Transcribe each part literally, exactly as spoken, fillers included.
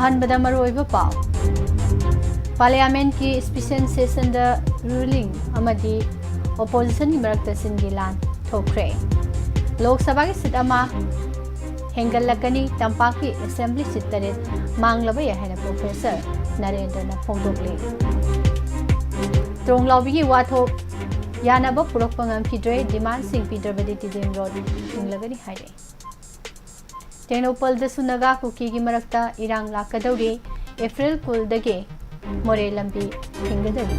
ꯑꯍꯥꯟꯕꯗ ꯃꯔꯨꯑꯣꯏꯕ ꯄꯥꯎ꯫ ꯄꯥꯔꯂꯤꯌꯥꯃꯦꯟꯠꯀꯤ ꯁ꯭ꯄꯦꯁꯤꯌꯦꯜ ꯁꯦꯁꯟꯗ ꯔꯨꯂꯤꯡ ꯑꯃꯗꯤ ꯑꯣꯄꯣꯖꯤꯁꯟꯒꯤ ꯃꯔꯛꯇ ꯁꯤꯟꯒꯤ ꯂꯥꯟ ꯊꯣꯛꯈ꯭ꯔꯦ꯫ ꯂꯣꯛ ꯁꯚꯥꯒꯤ ꯁꯤꯠ ꯑꯃ ꯍꯦꯟꯒꯠꯂꯛꯀꯅꯤ, ꯇꯝꯄꯥꯛꯀꯤ ꯑꯦꯁꯦꯝꯕ꯭ꯂꯤ ꯁꯤꯠ ꯇꯔꯦꯠ ꯃꯥꯡꯂꯕ ꯌꯥꯏ ꯍꯥꯏꯅ ꯄ꯭ꯔꯣꯐꯦꯁꯔ ꯅꯔꯦꯟꯗ꯭ꯔꯅ ꯐꯣꯡꯗꯣꯛꯂꯤ꯫ ꯇ꯭ꯔꯣꯡꯂꯥꯎꯕꯤꯒꯤ ꯋꯥꯊꯣꯛ ꯌꯥꯅꯕ ꯄꯨꯔꯛꯄ ꯉꯝꯈꯤꯗ꯭ꯔꯦ, ꯗꯤꯃꯥꯟꯁꯤꯡ ꯄꯤꯗ꯭ꯔꯕꯗꯤ ꯇꯤꯗꯤꯝ ꯔꯣꯗ ꯊꯤꯡꯂꯒꯅꯤ ꯍꯥꯏꯔꯦ꯫ ꯇꯦꯡꯅꯧꯄꯜꯗꯁꯨ ꯅꯥꯒꯥ ꯀꯨꯀꯤꯒꯤ ꯃꯔꯛꯇ ꯏꯔꯥꯡ ꯂꯥꯛꯀꯗꯧꯔꯤ꯫ ꯑꯦꯄ꯭ꯔꯤꯜ ꯀꯨꯟꯗꯒꯤ ꯃꯣꯔꯦ ꯂꯝꯕꯤ ꯊꯤꯡꯒꯗꯧꯔꯤ꯫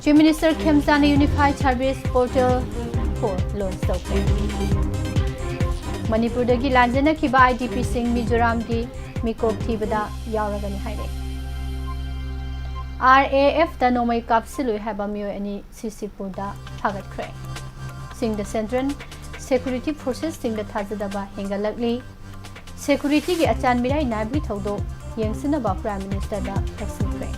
Chief Minister ꯈꯦꯝꯆꯥꯅ Unified Service Portal four launch ꯇꯧꯈ꯭ꯔꯦ꯫ ꯃꯅꯤꯄꯨꯔꯗꯒꯤ ꯂꯥꯟꯖꯦꯟꯅꯈꯤꯕ IDPꯁꯤꯡ ꯃꯤꯖꯣꯔꯥꯝꯒꯤ ꯃꯤꯀꯣꯛ ꯊꯤꯕꯗ ꯌꯥꯎꯔꯒꯅꯤ ꯍꯥꯏꯔꯦ꯫ RAFꯇ ꯅꯣꯡꯃꯩ ꯀꯥꯞꯁꯤꯜꯂꯨꯏ ꯍꯥꯏꯕ ꯃꯤꯑꯣꯏ ꯑꯅꯤ ꯁꯤꯁꯤꯄꯨꯔꯗ ꯐꯥꯒꯠꯈ꯭ꯔꯦ꯫ ꯆꯤꯡꯗ Central Security Forcesꯁꯤꯡꯗ ꯊꯥꯖꯗꯕ ꯍꯦꯟꯒꯠꯂꯛꯂꯤ꯫ Securityꯒꯤ ꯑꯆꯥꯟ ꯃꯤꯔꯥꯏ ꯅꯥꯏꯕꯒꯤ ꯊꯧꯗꯣꯛ ꯌꯦꯡꯁꯤꯟꯅꯕ Prime Ministerꯗ ꯇꯛꯁꯤꯟꯈ꯭ꯔꯦ꯫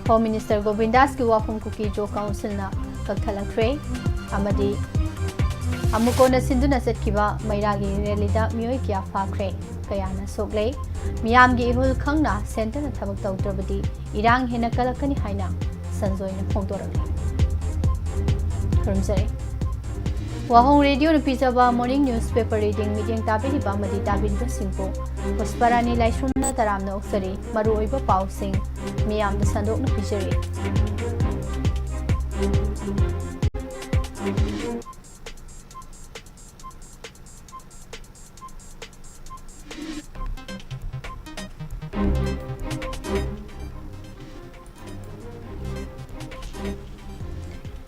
Home Minister ꯒꯣꯕꯤꯟꯗꯥꯁꯀꯤ ꯋꯥꯐꯝ ꯀꯨꯀꯤ ꯖꯣ ꯀꯥꯎꯟꯁꯤꯜꯅ ꯀꯛꯊꯠꯂꯛꯈ꯭ꯔꯦ ꯑꯃꯗꯤ ꯑꯃꯨꯀꯣꯟꯅ ꯁꯤꯟꯗꯨꯅ ꯆꯠꯈꯤꯕ ꯃꯩꯔꯥꯒꯤ ꯔꯦꯂꯤꯗ ꯃꯤꯑꯣꯏ ꯀꯌꯥ ꯐꯥꯈ꯭ꯔꯦ, ꯀꯌꯥꯅ ꯁꯣꯛꯂꯦ꯫ ꯃꯤꯌꯥꯝꯒꯤ ꯏꯍꯨꯜ ꯈꯪꯅ ꯁꯦꯟꯇꯔꯅ ꯊꯕꯛ ꯇꯧꯗ꯭ꯔꯕꯗꯤ ꯏꯔꯥꯡ ꯍꯦꯟꯅ ꯀꯜꯂꯛꯀꯅꯤ ꯍꯥꯏꯅ ꯁꯟꯖꯣꯏꯅ ꯐꯣꯡꯗꯣꯔꯛꯂꯤ꯫ ꯈꯨꯔꯨꯝꯖꯔꯤ꯫ ꯋꯥꯍꯣꯡ ꯔꯦꯗꯤꯑꯣꯅ ꯄꯤꯖꯕ morning newspaper reading ꯃꯤꯠꯌꯦꯡ ꯇꯥꯕꯤꯔꯤꯕ ꯑꯃꯗꯤ ꯇꯥꯕꯤꯔꯤꯕꯁꯤꯡꯕꯨ ꯄꯨꯁꯄꯔꯥꯅꯤ ꯂꯥꯏꯁ꯭ꯔꯝꯅ ꯇꯔꯥꯝꯅ ꯑꯣꯛꯆꯔꯤ꯫ ꯃꯔꯨꯑꯣꯏꯕ ꯄꯥꯎꯁꯤꯡ ꯃꯤꯌꯥꯝꯗ ꯁꯟꯗꯣꯛꯅ ꯄꯤꯖꯔꯤ꯫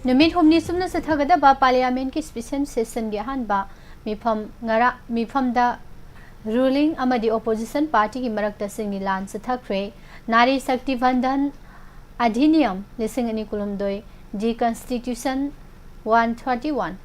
ꯅꯨꯃꯤꯠ ꯍꯨꯝꯅꯤ ꯆꯨꯞꯅ ꯆꯠꯊꯒꯗꯕ ꯄꯥꯔꯂꯤꯌꯥꯃꯦꯟꯠꯀꯤ ꯁ꯭ꯄꯦꯁꯤꯌꯦꯜ ꯁꯦꯁꯟꯒꯤ ꯑꯍꯥꯟꯕ ꯃꯤꯐꯝ ꯉꯔꯥ-, ꯃꯤꯐꯝꯗ ꯔꯨꯂꯤꯡ ꯑꯃꯗꯤ ꯑꯣꯄꯣꯖꯤꯁꯟ ꯄꯥꯔꯇꯤꯒꯤ ꯃꯔꯛꯇ ꯁꯤꯟꯒꯤ ꯂꯥꯟ ꯆꯠꯊꯈ꯭ꯔꯦ꯫ ꯅꯥꯔꯤ ꯁꯛꯇꯤ ꯚꯟꯗꯟ ꯑꯙꯤꯅꯤꯌꯝ ꯂꯤꯁꯤꯡ ꯑꯅꯤ ꯀꯨꯟꯍꯨꯝꯗꯣꯏ, ꯗꯤ ꯀꯟꯁꯇꯤꯇ꯭ꯌꯨꯁꯟ ꯋꯥꯟ ꯊꯥꯔꯇꯤ ꯋꯥꯟ,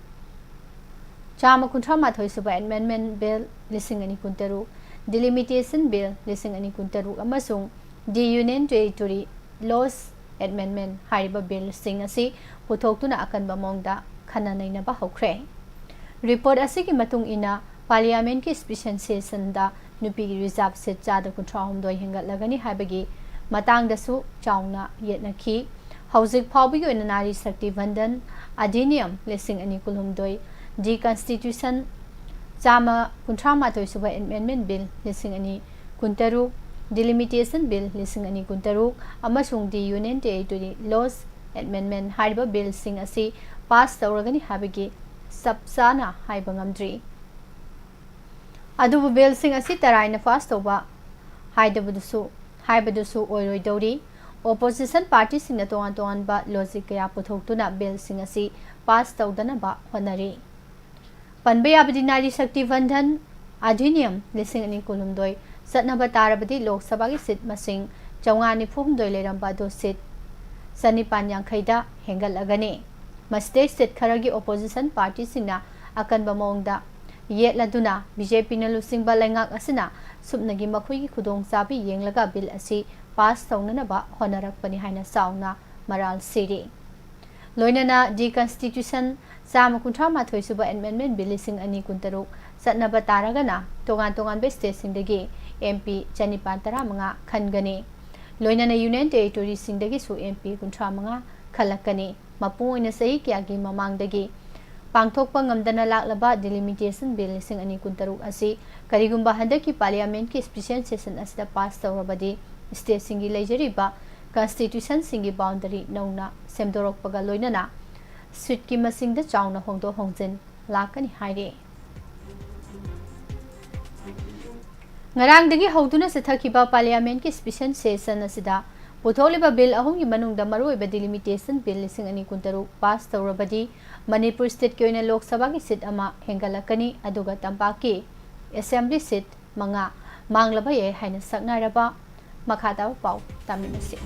ꯆꯥꯝꯃ ꯀꯨꯟꯊ꯭ꯔꯥ ꯃꯥꯊꯣꯏ ꯁꯨꯕ ꯑꯦꯃꯦꯟꯗꯃꯦꯟꯠ ꯕꯤꯜ ꯂꯤꯁꯤꯡ ꯑꯅꯤ ꯀꯨꯟꯇꯔꯨꯛ, ꯗꯤꯂꯤꯃꯤꯇꯦꯁꯟ ꯕꯤꯜ ꯂꯤꯁꯤꯡ ꯑꯅꯤ ꯀꯨꯟꯇꯔꯨꯛ ꯑꯃꯁꯨꯡ ꯗꯤ ꯌꯨꯅꯤꯌꯟ ꯇꯦꯔꯤꯇꯣꯔꯤ ꯂꯣꯁ ꯑꯦꯃꯦꯟꯗꯃꯦꯟꯠ ꯍꯥꯏꯔꯤꯕ ꯕꯤꯜꯁꯤꯡ ꯑꯁꯤ ꯄꯨꯊꯣꯛꯇꯨꯅ ꯑꯀꯟꯕ ꯃꯑꯣꯡꯗ ꯈꯟꯅ ꯅꯩꯅꯕ ꯍꯧꯈ꯭ꯔꯦ꯫ Report ꯑꯁꯤꯒꯤ ꯃꯇꯨꯡ ꯏꯟꯅ Parliament ꯀꯤ special session ꯗ ꯅꯨꯄꯤꯒꯤ reserve seat ꯆꯥꯗ ꯀꯨꯟꯊ꯭ꯔꯥ ꯍꯨꯝꯗꯣꯏ ꯍꯦꯟꯒꯠꯂꯒꯅꯤ ꯍꯥꯏꯕꯒꯤ ꯃꯇꯥꯡꯗꯁꯨ ꯆꯥꯎꯅ ꯌꯦꯠꯅꯈꯤ꯫ ꯍꯧꯖꯤꯛ ꯐꯥꯎꯕꯒꯤ ꯑꯣꯏꯅ Nari Shakti Vandan Adhiniyam ꯂꯤꯁꯤꯡ ꯑꯅꯤ ꯀꯨꯟꯍꯨꯝꯗꯣꯏ, Deconstitution ꯆꯥꯝꯃ ꯀꯨꯟꯊ꯭ꯔꯥ ꯃꯥꯊꯣꯏ ꯁꯨꯕ Amendment Bill ꯂꯤꯁꯤꯡ ꯑꯅꯤ ꯀꯨꯟꯇꯔꯨꯛ, Delimitation Bill ꯂꯤꯁꯤꯡ ꯑꯅꯤ ꯀꯨꯟꯇꯔꯨꯛ ꯑꯃꯁꯨꯡ The Union Territory Laws Amendment ꯍꯥꯏꯔꯤꯕ bill ꯁꯤꯡ ꯑꯁꯤ pass ꯇꯧꯔꯒꯅꯤ ꯍꯥꯏꯕꯒꯤ ꯆꯞ ꯆꯥꯅ ꯍꯥꯏꯕ ꯉꯝꯗ꯭ꯔꯤ꯫ ꯑꯗꯨꯕꯨ bill ꯁꯤꯡ ꯑꯁꯤ ꯇꯔꯥꯏꯅ pass ꯇꯧꯕ ꯍꯥꯏꯗꯕꯗꯨꯁꯨ, ꯍꯥꯏꯕꯗꯨꯁꯨ ꯑꯣꯏꯔꯣꯏꯗꯧꯔꯤ꯫ Opposition party ꯁꯤꯡꯅ ꯇꯣꯉꯥꯟ ꯇꯣꯉꯥꯟꯕ logic ꯀꯌꯥ ꯄꯨꯊꯣꯛꯇꯨꯅ bill ꯁꯤꯡ ꯑꯁꯤ pass ꯇꯧꯗꯅꯕ ꯍꯣꯠꯅꯔꯤ꯫ ꯄꯟꯕ ꯌꯥꯕꯗꯤ Nari Shakti Vandan Adhiniyam ꯂꯤꯁꯤꯡ ꯑꯅꯤ ꯀꯨꯟꯍꯨꯝꯗꯣꯏ ꯆꯠꯅꯕ ꯇꯥꯔꯕꯗꯤ Lok Sabha ꯒꯤ seat ꯃꯁꯤꯡ ꯆꯥꯝꯃꯉꯥ ꯅꯤꯐꯨ ꯍꯨꯝꯗꯣꯏ ꯂꯩꯔꯝꯕ ꯑꯗꯨ seat ꯆꯅꯤꯄꯥꯟ ꯌꯥꯡꯈꯩꯗ ꯍꯦꯟꯒꯠꯂꯒꯅꯤ꯫ ꯃꯁꯤꯗꯩ seat ꯈꯔꯒꯤ opposition party ꯁꯤꯡꯅ ꯑꯀꯟꯕ ꯃꯑꯣꯡꯗ ꯌꯦꯠꯂꯗꯨꯅ BJP ꯅ ꯂꯨꯆꯤꯡꯕ ꯂꯩꯉꯥꯛ ꯑꯁꯤꯅ ꯁꯨꯞꯅꯒꯤ ꯃꯈꯣꯏꯒꯤ ꯈꯨꯗꯣꯡꯆꯥꯕ ꯌꯦꯡꯂꯒ bill ꯑꯁꯤ pass ꯇꯧꯅꯅꯕ ꯍꯣꯠꯅꯔꯛꯄꯅꯤ ꯍꯥꯏꯅ ꯆꯥꯎꯅ ꯃꯔꯥꯜ ꯁꯤꯔꯤ꯫ ꯂꯣꯏꯅꯅ Deconstitution ꯆꯥꯝꯃ ꯀꯨꯟꯊ꯭ꯔꯥ ꯃꯥꯊꯣꯏ ꯁꯨꯕ Amendment Bill ꯂꯤꯁꯤꯡ ꯑꯅꯤ ꯀꯨꯟꯇꯔꯨꯛ ꯆꯠꯅꯕ ꯇꯥꯔꯒꯅ ꯇꯣꯉꯥꯟ ꯇꯣꯉꯥꯟꯕ state ꯁꯤꯡꯗꯒꯤ MP ꯆꯅꯤꯄꯥꯟ ꯇꯔꯥꯃꯉꯥ ꯈꯟꯒꯅꯤ꯫ ꯂꯣꯏꯅꯅ Union Territory ꯁꯤꯡꯗꯒꯤꯁꯨ MP ꯀꯨꯟꯊ꯭ꯔꯥ ꯃꯉꯥ ꯈꯜꯂꯛꯀꯅꯤ꯫ ꯃꯄꯨꯡ ꯑꯣꯏꯅ ꯆꯍꯤ ꯀꯌꯥꯒꯤ ꯃꯃꯥꯡꯗꯒꯤ ꯄꯥꯡꯊꯣꯛꯄ ꯉꯝꯗꯅ ꯂꯥꯛꯂꯕ Delimitation Bill ꯂꯤꯁꯤꯡ ꯑꯅꯤ ꯀꯨꯟꯇꯔꯨꯛ ꯑꯁꯤ ꯀꯔꯤꯒꯨꯝꯕ ꯍꯟꯗꯛꯀꯤ Parliament ꯀꯤ special session ꯑꯁꯤꯗ pass ꯇꯧꯔꯕꯗꯤ state ꯁꯤꯡꯒꯤ ꯂꯩꯖꯔꯤꯕ constitution ꯁꯤꯡꯒꯤ boundary ꯅꯧꯅ ꯁꯦꯝꯗꯣꯔꯛꯄꯒ ꯂꯣꯏꯅꯅ seat ꯀꯤ ꯃꯁꯤꯡꯗ ꯆꯥꯎꯅ ꯍꯣꯡꯗꯣꯛ ꯍꯣꯡꯖꯤꯟ ꯂꯥꯛꯀꯅꯤ ꯍꯥꯏꯔꯤ꯫ ꯉꯔꯥꯡꯗꯒꯤ ꯍꯧꯗꯨꯅ ꯆꯠꯊꯈꯤꯕ Parliament ꯀꯤ special session ꯑꯁꯤꯗ ꯄꯨꯊꯣꯛꯂꯤꯕ bill ꯑꯍꯨꯝꯒꯤ ꯃꯅꯨꯡꯗ ꯃꯔꯨꯑꯣꯏꯕ Delimitation Bill ꯂꯤꯁꯤꯡ ꯑꯅꯤ ꯀꯨꯟꯇꯔꯨꯛ pass ꯇꯧꯔꯕꯗꯤ ꯃꯅꯤꯄꯨꯔ state ꯀꯤ ꯑꯣꯏꯅ Lok Sabha ꯒꯤ seat ꯑꯃ ꯍꯦꯟꯒꯠꯂꯛꯀꯅꯤ, ꯑꯗꯨꯒ ꯇꯝꯄꯥꯛꯀꯤ Assembly seat ꯃꯉꯥ ꯃꯥꯡꯂꯕ ꯌꯥꯏ ꯍꯥꯏꯅ ꯁꯛꯅꯔꯕ꯫ ꯃꯈꯥ ꯇꯥꯕ ꯄꯥꯎ ꯇꯥꯃꯤꯟꯅꯁꯤ꯫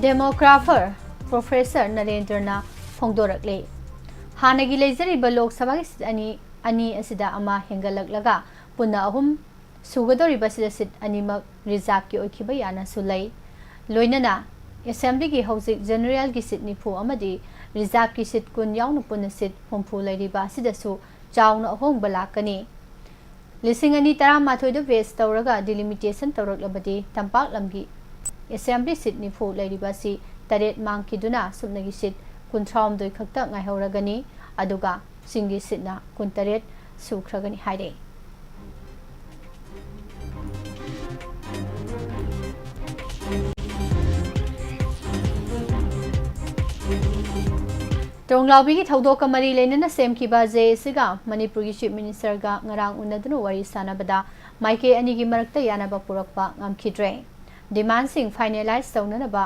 Demographer Professor ꯅꯔꯦꯟꯗ꯭ꯔꯅ ꯐꯣꯡꯗꯣꯔꯛꯂꯤ꯫ ꯍꯥꯟꯅꯒꯤ ꯂꯩꯖꯔꯤꯕ ꯂꯣꯛ ꯁꯚꯥꯒꯤ ꯁꯤꯠ ꯑꯅꯤ, ꯑꯅꯤ ꯑꯁꯤꯗ ꯑꯃ ꯍꯦꯟꯒꯠꯂꯛꯂꯒ ꯄꯨꯟꯅ ꯑꯍꯨꯝ ꯁꯨꯒꯗꯧꯔꯤꯕ ꯑꯁꯤꯗ ꯁꯤꯠ ꯑꯅꯤꯃꯛ ꯔꯤꯖꯥꯔꯚꯀꯤ ꯑꯣꯏꯈꯤꯕ ꯌꯥꯅꯁꯨ ꯂꯩ꯫ ꯂꯣꯏꯅꯅ ꯑꯦꯁꯦꯝꯕ꯭ꯂꯤꯒꯤ ꯍꯧꯖꯤꯛ ꯖꯦꯅꯔꯦꯜꯒꯤ ꯁꯤꯠ ꯅꯤꯐꯨ ꯑꯃꯗꯤ ꯔꯤꯖꯥꯔꯚꯀꯤ ꯁꯤꯠ ꯀꯨꯟ ꯌꯥꯎꯅ ꯄꯨꯟꯅ ꯁꯤꯠ ꯍꯨꯝꯐꯨ ꯂꯩꯔꯤꯕ ꯑꯁꯤꯗꯁꯨ ꯆꯥꯎꯅ ꯑꯍꯣꯡꯕ ꯂꯥꯛꯀꯅꯤ꯫ ꯂꯤꯁꯤꯡ ꯑꯅꯤ ꯇꯔꯥꯃꯥꯊꯣꯏꯗ ꯕꯦꯁ ꯇꯧꯔꯒ ꯗꯤꯂꯤꯃꯤꯇꯦꯁꯟ ꯇꯧꯔꯛꯂꯕꯗꯤ ꯇꯝꯄꯥꯛ ꯂꯝꯒꯤ ꯑꯦꯁꯦꯝꯕ꯭ꯂꯤ ꯁꯤꯠ ꯅꯤꯐꯨ ꯂꯩꯔꯤꯕ ꯑꯁꯤ ꯇꯔꯦꯠ ꯃꯥꯡꯈꯤꯗꯨꯅ ꯁꯨꯞꯅꯒꯤ ꯁꯤꯠ ꯀꯨꯟꯊ꯭ꯔꯥꯍꯨꯝꯗꯣꯏ ꯈꯛꯇ ꯉꯥꯏꯍꯧꯔꯒꯅꯤ, ꯑꯗꯨꯒ ꯆꯤꯡꯒꯤ ꯁꯤꯠꯅ ꯀꯨꯟꯇꯔꯦꯠ ꯁꯨꯈ꯭ꯔꯒꯅꯤ ꯍꯥꯏꯔꯦ꯫ ꯇ꯭ꯔꯣꯡꯂꯥꯎꯕꯤꯒꯤ ꯊꯧꯗꯣꯛꯀ ꯃꯔꯤ ꯂꯩꯅꯅ ꯁꯦꯝꯈꯤꯕ ꯖꯦ ꯑꯦ ꯁꯤꯒ ꯃꯅꯤꯄꯨꯔꯒꯤ ꯆꯤꯐ ꯃꯤꯅꯤꯁꯇꯔꯒ ꯉꯔꯥꯡ ꯎꯅꯗꯨꯅ ꯋꯥꯔꯤ ꯁꯥꯟꯅꯕꯗ ꯃꯥꯏꯀꯩ ꯑꯅꯤꯒꯤ ꯃꯔꯛꯇ ꯌꯥꯅꯕ ꯄꯨꯔꯛꯄ ꯉꯝꯈꯤꯗ꯭ꯔꯦ꯫ ꯗꯤꯃꯥꯟꯁꯤꯡ ꯐꯥꯏꯅꯦꯂꯥꯏꯖ ꯇꯧꯅꯅꯕ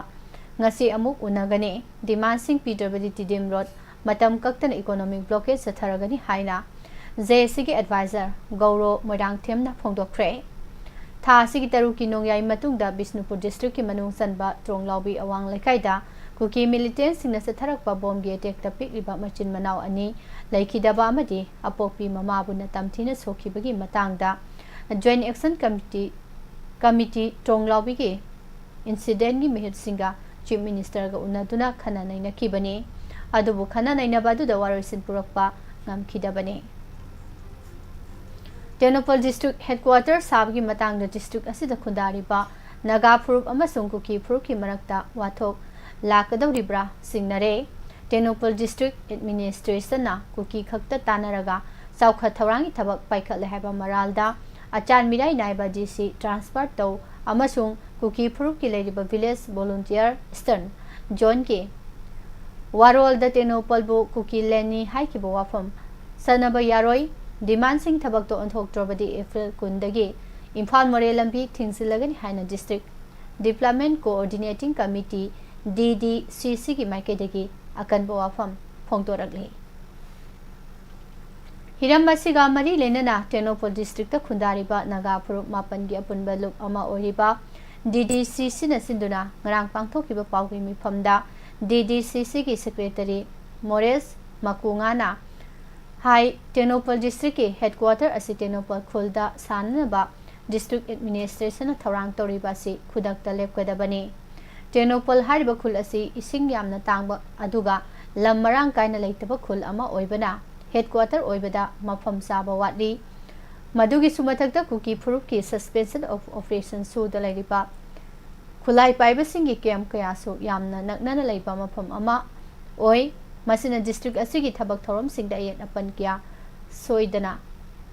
ꯉꯁꯤ ꯑꯃꯨꯛ ꯎꯅꯒꯅꯤ꯫ ꯗꯤꯃꯥꯟꯁꯤꯡ ꯄꯤꯗ꯭ꯔꯕꯗꯤ ꯇꯤꯗꯤꯝ ꯔꯣꯗ ꯃꯇꯝ ꯀꯛꯇꯅ ꯏꯀꯣꯅꯣꯃꯤꯛ ꯕ꯭ꯂꯣꯀꯦꯗ ꯆꯠꯊꯔꯒꯅꯤ ꯍꯥꯏꯅ ꯖꯦ ꯑꯦ ꯁꯤꯒꯤ ꯑꯦꯗꯚꯥꯏꯖꯔ ꯒꯧꯔꯣ ꯃꯣꯏꯔꯥꯡꯊꯦꯝꯅ ꯐꯣꯡꯗꯣꯛꯈ꯭ꯔꯦ꯫ ꯊꯥ ꯑꯁꯤꯒꯤ ꯇꯔꯨꯛꯀꯤ ꯅꯣꯡꯌꯥꯏ ꯃꯇꯨꯡꯗ ꯕꯤꯁꯅꯨꯄꯨꯔ ꯗꯤꯁꯇ꯭ꯔꯤꯛꯀꯤ ꯃꯅꯨꯡ ꯆꯟꯕ ꯇ꯭ꯔꯣꯡꯂꯥꯎꯕꯤ ꯑꯋꯥꯡ ꯂꯩꯀꯥꯏꯗ ꯀꯨꯀꯤ ꯃꯤꯂꯤꯇꯦꯟꯁꯤꯡꯅ ꯆꯠꯊꯔꯛꯄ ꯕꯣꯝꯒꯤ ꯑꯦꯇꯦꯛꯇ ꯄꯤꯛꯂꯤꯕ ꯃꯆꯤꯟ ꯃꯅꯥꯎ ꯑꯅꯤ ꯂꯩꯈꯤꯗꯕ ꯑꯃꯗꯤ ꯑꯄꯣꯛꯄꯤ ꯃꯃꯥꯕꯨꯅ ꯇꯝꯊꯤꯅ ꯁꯣꯛꯈꯤꯕꯒꯤ ꯃꯇꯥꯡꯗ ꯖꯣꯏꯟ ꯑꯦꯛꯁꯟ ꯀꯃꯤꯇꯤ, ꯀꯃꯤꯇꯤ ꯇ꯭ꯔꯣꯡꯂꯥꯎꯕꯤꯒꯤ ꯏꯟꯁꯤꯗꯦꯟꯒꯤ ꯃꯤꯍꯨꯠꯁꯤꯡꯒ ꯆꯤꯐ ꯃꯤꯅꯤꯁꯇꯔꯒ ꯎꯅꯗꯨꯅ ꯈꯟꯅ ꯅꯩꯅꯈꯤꯕꯅꯤ꯫ ꯑꯗꯨꯕꯨ ꯈꯟꯅ ꯅꯩꯅꯕ ꯑꯗꯨꯗ ꯋꯥꯔꯣꯏꯁꯤꯟ ꯄꯨꯔꯛꯄ ꯉꯝꯈꯤꯗꯕꯅꯤ꯫ ꯇꯦꯡꯅꯧꯄꯜ ꯗꯤꯁꯇ꯭ꯔꯤꯛ ꯍꯦꯗꯀ꯭ꯋꯥꯇꯔ ꯁꯥꯕꯒꯤ ꯃꯇꯥꯡꯗ ꯗꯤꯁꯇ꯭ꯔꯤꯛ ꯑꯁꯤꯗ ꯈꯨꯟꯗꯥꯔꯤꯕ ꯅꯥꯒꯥ ꯐꯨꯔꯨꯞ ꯑꯃꯁꯨꯡ ꯀꯨꯀꯤ ꯐꯨꯔꯨꯞꯀꯤ ꯃꯔꯛꯇ ꯋꯥꯊꯣꯛ ꯂꯥꯛꯀꯗꯧꯔꯤꯕ꯭ꯔꯥ ꯆꯤꯡꯅꯔꯦ꯫ ꯇꯦꯡꯅꯧꯄꯜ ꯗꯤꯁꯇ꯭ꯔꯤꯛ ꯑꯦꯗꯃꯤꯅꯤꯁꯇ꯭ꯔꯦꯁꯟꯅ ꯀꯨꯀꯤ ꯈꯛꯇ ꯇꯥꯟꯅꯔꯒ ꯆꯥꯎꯈꯠ ꯊꯧꯔꯥꯡꯒꯤ ꯊꯕꯛ ꯄꯥꯏꯈꯠꯂꯦ ꯍꯥꯏꯕ ꯃꯔꯥꯜꯗ ꯑꯆꯥꯟ ꯃꯤꯔꯥꯏ ꯅꯥꯏꯕ ꯗꯤ ꯁꯤ ꯇ꯭ꯔꯥꯟꯁꯐꯔ ꯇꯧ ꯑꯃꯁꯨꯡ ꯀꯨꯀꯤ ꯐꯨꯔꯨꯞꯀꯤ ꯂꯩꯔꯤꯕ ꯚꯤꯂꯦꯖ ꯚꯣꯂꯨꯟꯇꯤꯌꯔ ꯏꯁꯇꯔꯟ ꯖꯣꯟꯒꯤ ꯋꯥꯔꯣꯜꯗ ꯇꯦꯡꯅꯧꯄꯜꯕꯨ ꯀꯨꯀꯤ ꯂꯦꯟꯅꯤ ꯍꯥꯏꯈꯤꯕ ꯋꯥꯐꯝ ꯆꯠꯅꯕ ꯌꯥꯔꯣꯏ꯫ ꯗꯤꯃꯥꯟꯁꯤꯡ ꯊꯕꯛꯇ ꯑꯣꯟꯊꯣꯛꯇ꯭ꯔꯕꯗꯤ ꯑꯦꯄ꯭ꯔꯤꯜ ꯀꯨꯟꯗꯒꯤ ꯏꯝꯐꯥꯜ ꯃꯣꯔꯦ ꯂꯝꯕꯤ ꯊꯤꯡꯖꯤꯜꯂꯒꯅꯤ ꯍꯥꯏꯅ ꯗꯤꯁꯇ꯭ꯔꯤꯛ ꯗꯤꯕ꯭ꯂꯞꯃꯦꯟ ꯀꯣꯑꯣꯔꯗꯤꯅꯦꯇꯤꯡ ꯀꯃꯤꯇꯤ, ꯗꯤ ꯗꯤ ꯁꯤ ꯁꯤꯒꯤ ꯃꯥꯏꯀꯩꯗꯒꯤ ꯑꯀꯟꯕ ꯋꯥꯐꯝ ꯐꯣꯡꯗꯣꯔꯛꯂꯤ꯫ ꯍꯤꯔꯝ ꯑꯁꯤꯒ ꯃꯔꯤ ꯂꯩꯅꯅ ꯇꯦꯡꯅꯧꯄꯜ ꯗꯤꯁꯇ꯭ꯔꯤꯛꯇ ꯈꯨꯟꯗꯥꯔꯤꯕ ꯅꯥꯒꯥ ꯐꯨꯔꯨꯞ ꯃꯥꯄꯟꯒꯤ ꯑꯄꯨꯟꯕ ꯂꯨꯞ ꯑꯃ ꯑꯣꯏꯔꯤꯕ DDCCꯅ ꯁꯤꯟꯗꯨꯅ ꯉꯔꯥꯡ ꯄꯥꯡꯊꯣꯛꯈꯤꯕ ꯄꯥꯎꯒꯤ ꯃꯤꯐꯝꯗ DDCCꯒꯤ Secretary ꯃꯣꯔꯦꯁ ꯃꯀꯨꯉꯥꯅ ꯍꯥꯏ, ꯇꯦꯡꯅꯧꯄꯜ Districtꯀꯤ Headquarter ꯑꯁꯤ ꯇꯦꯡꯅꯧꯄꯜ ꯈꯨꯜꯗ ꯁꯥꯅꯅꯕ District Administrationꯅ ꯊꯧꯔꯥꯡ ꯇꯧꯔꯤꯕ ꯑꯁꯤ ꯈꯨꯗꯛꯇ ꯂꯦꯞꯀꯗꯕꯅꯤ꯫ ꯇꯦꯡꯅꯧꯄꯜ ꯍꯥꯏꯔꯤꯕ ꯈꯨꯜ ꯑꯁꯤ ꯏꯁꯤꯡ ꯌꯥꯝꯅ ꯇꯥꯡꯕ ꯑꯗꯨꯒ ꯂꯝ ꯃꯔꯥꯡ ꯀꯥꯏꯅ ꯂꯩꯇꯕ ꯈꯨꯜ ꯑꯃ ꯑꯣꯏꯕꯅ Headquarter ꯑꯣꯏꯕꯗ ꯃꯐꯝ ꯆꯥꯕ ꯋꯥꯠꯂꯤ꯫ ꯃꯗꯨꯒꯤꯁꯨ ꯃꯊꯛꯇ ꯀꯨꯀꯤ ꯐꯨꯔꯨꯞꯀꯤ Suspension of Operation ꯁꯨꯗ ꯂꯩꯔꯤꯕ ꯈꯨꯠꯂꯥꯏ ꯄꯥꯏꯕꯁꯤꯡꯒꯤ camp ꯀꯌꯥꯁꯨ ꯌꯥꯝꯅ ꯅꯛꯅꯅ ꯂꯩꯕ ꯃꯐꯝ ꯑꯃ ꯑꯣꯏ꯫ ꯃꯁꯤꯅ district ꯑꯁꯤꯒꯤ ꯊꯕꯛ ꯊꯧꯔꯝꯁꯤꯡꯗ ꯑꯌꯦꯠ ꯑꯄꯟ ꯀꯌꯥ ꯁꯣꯏꯗꯅ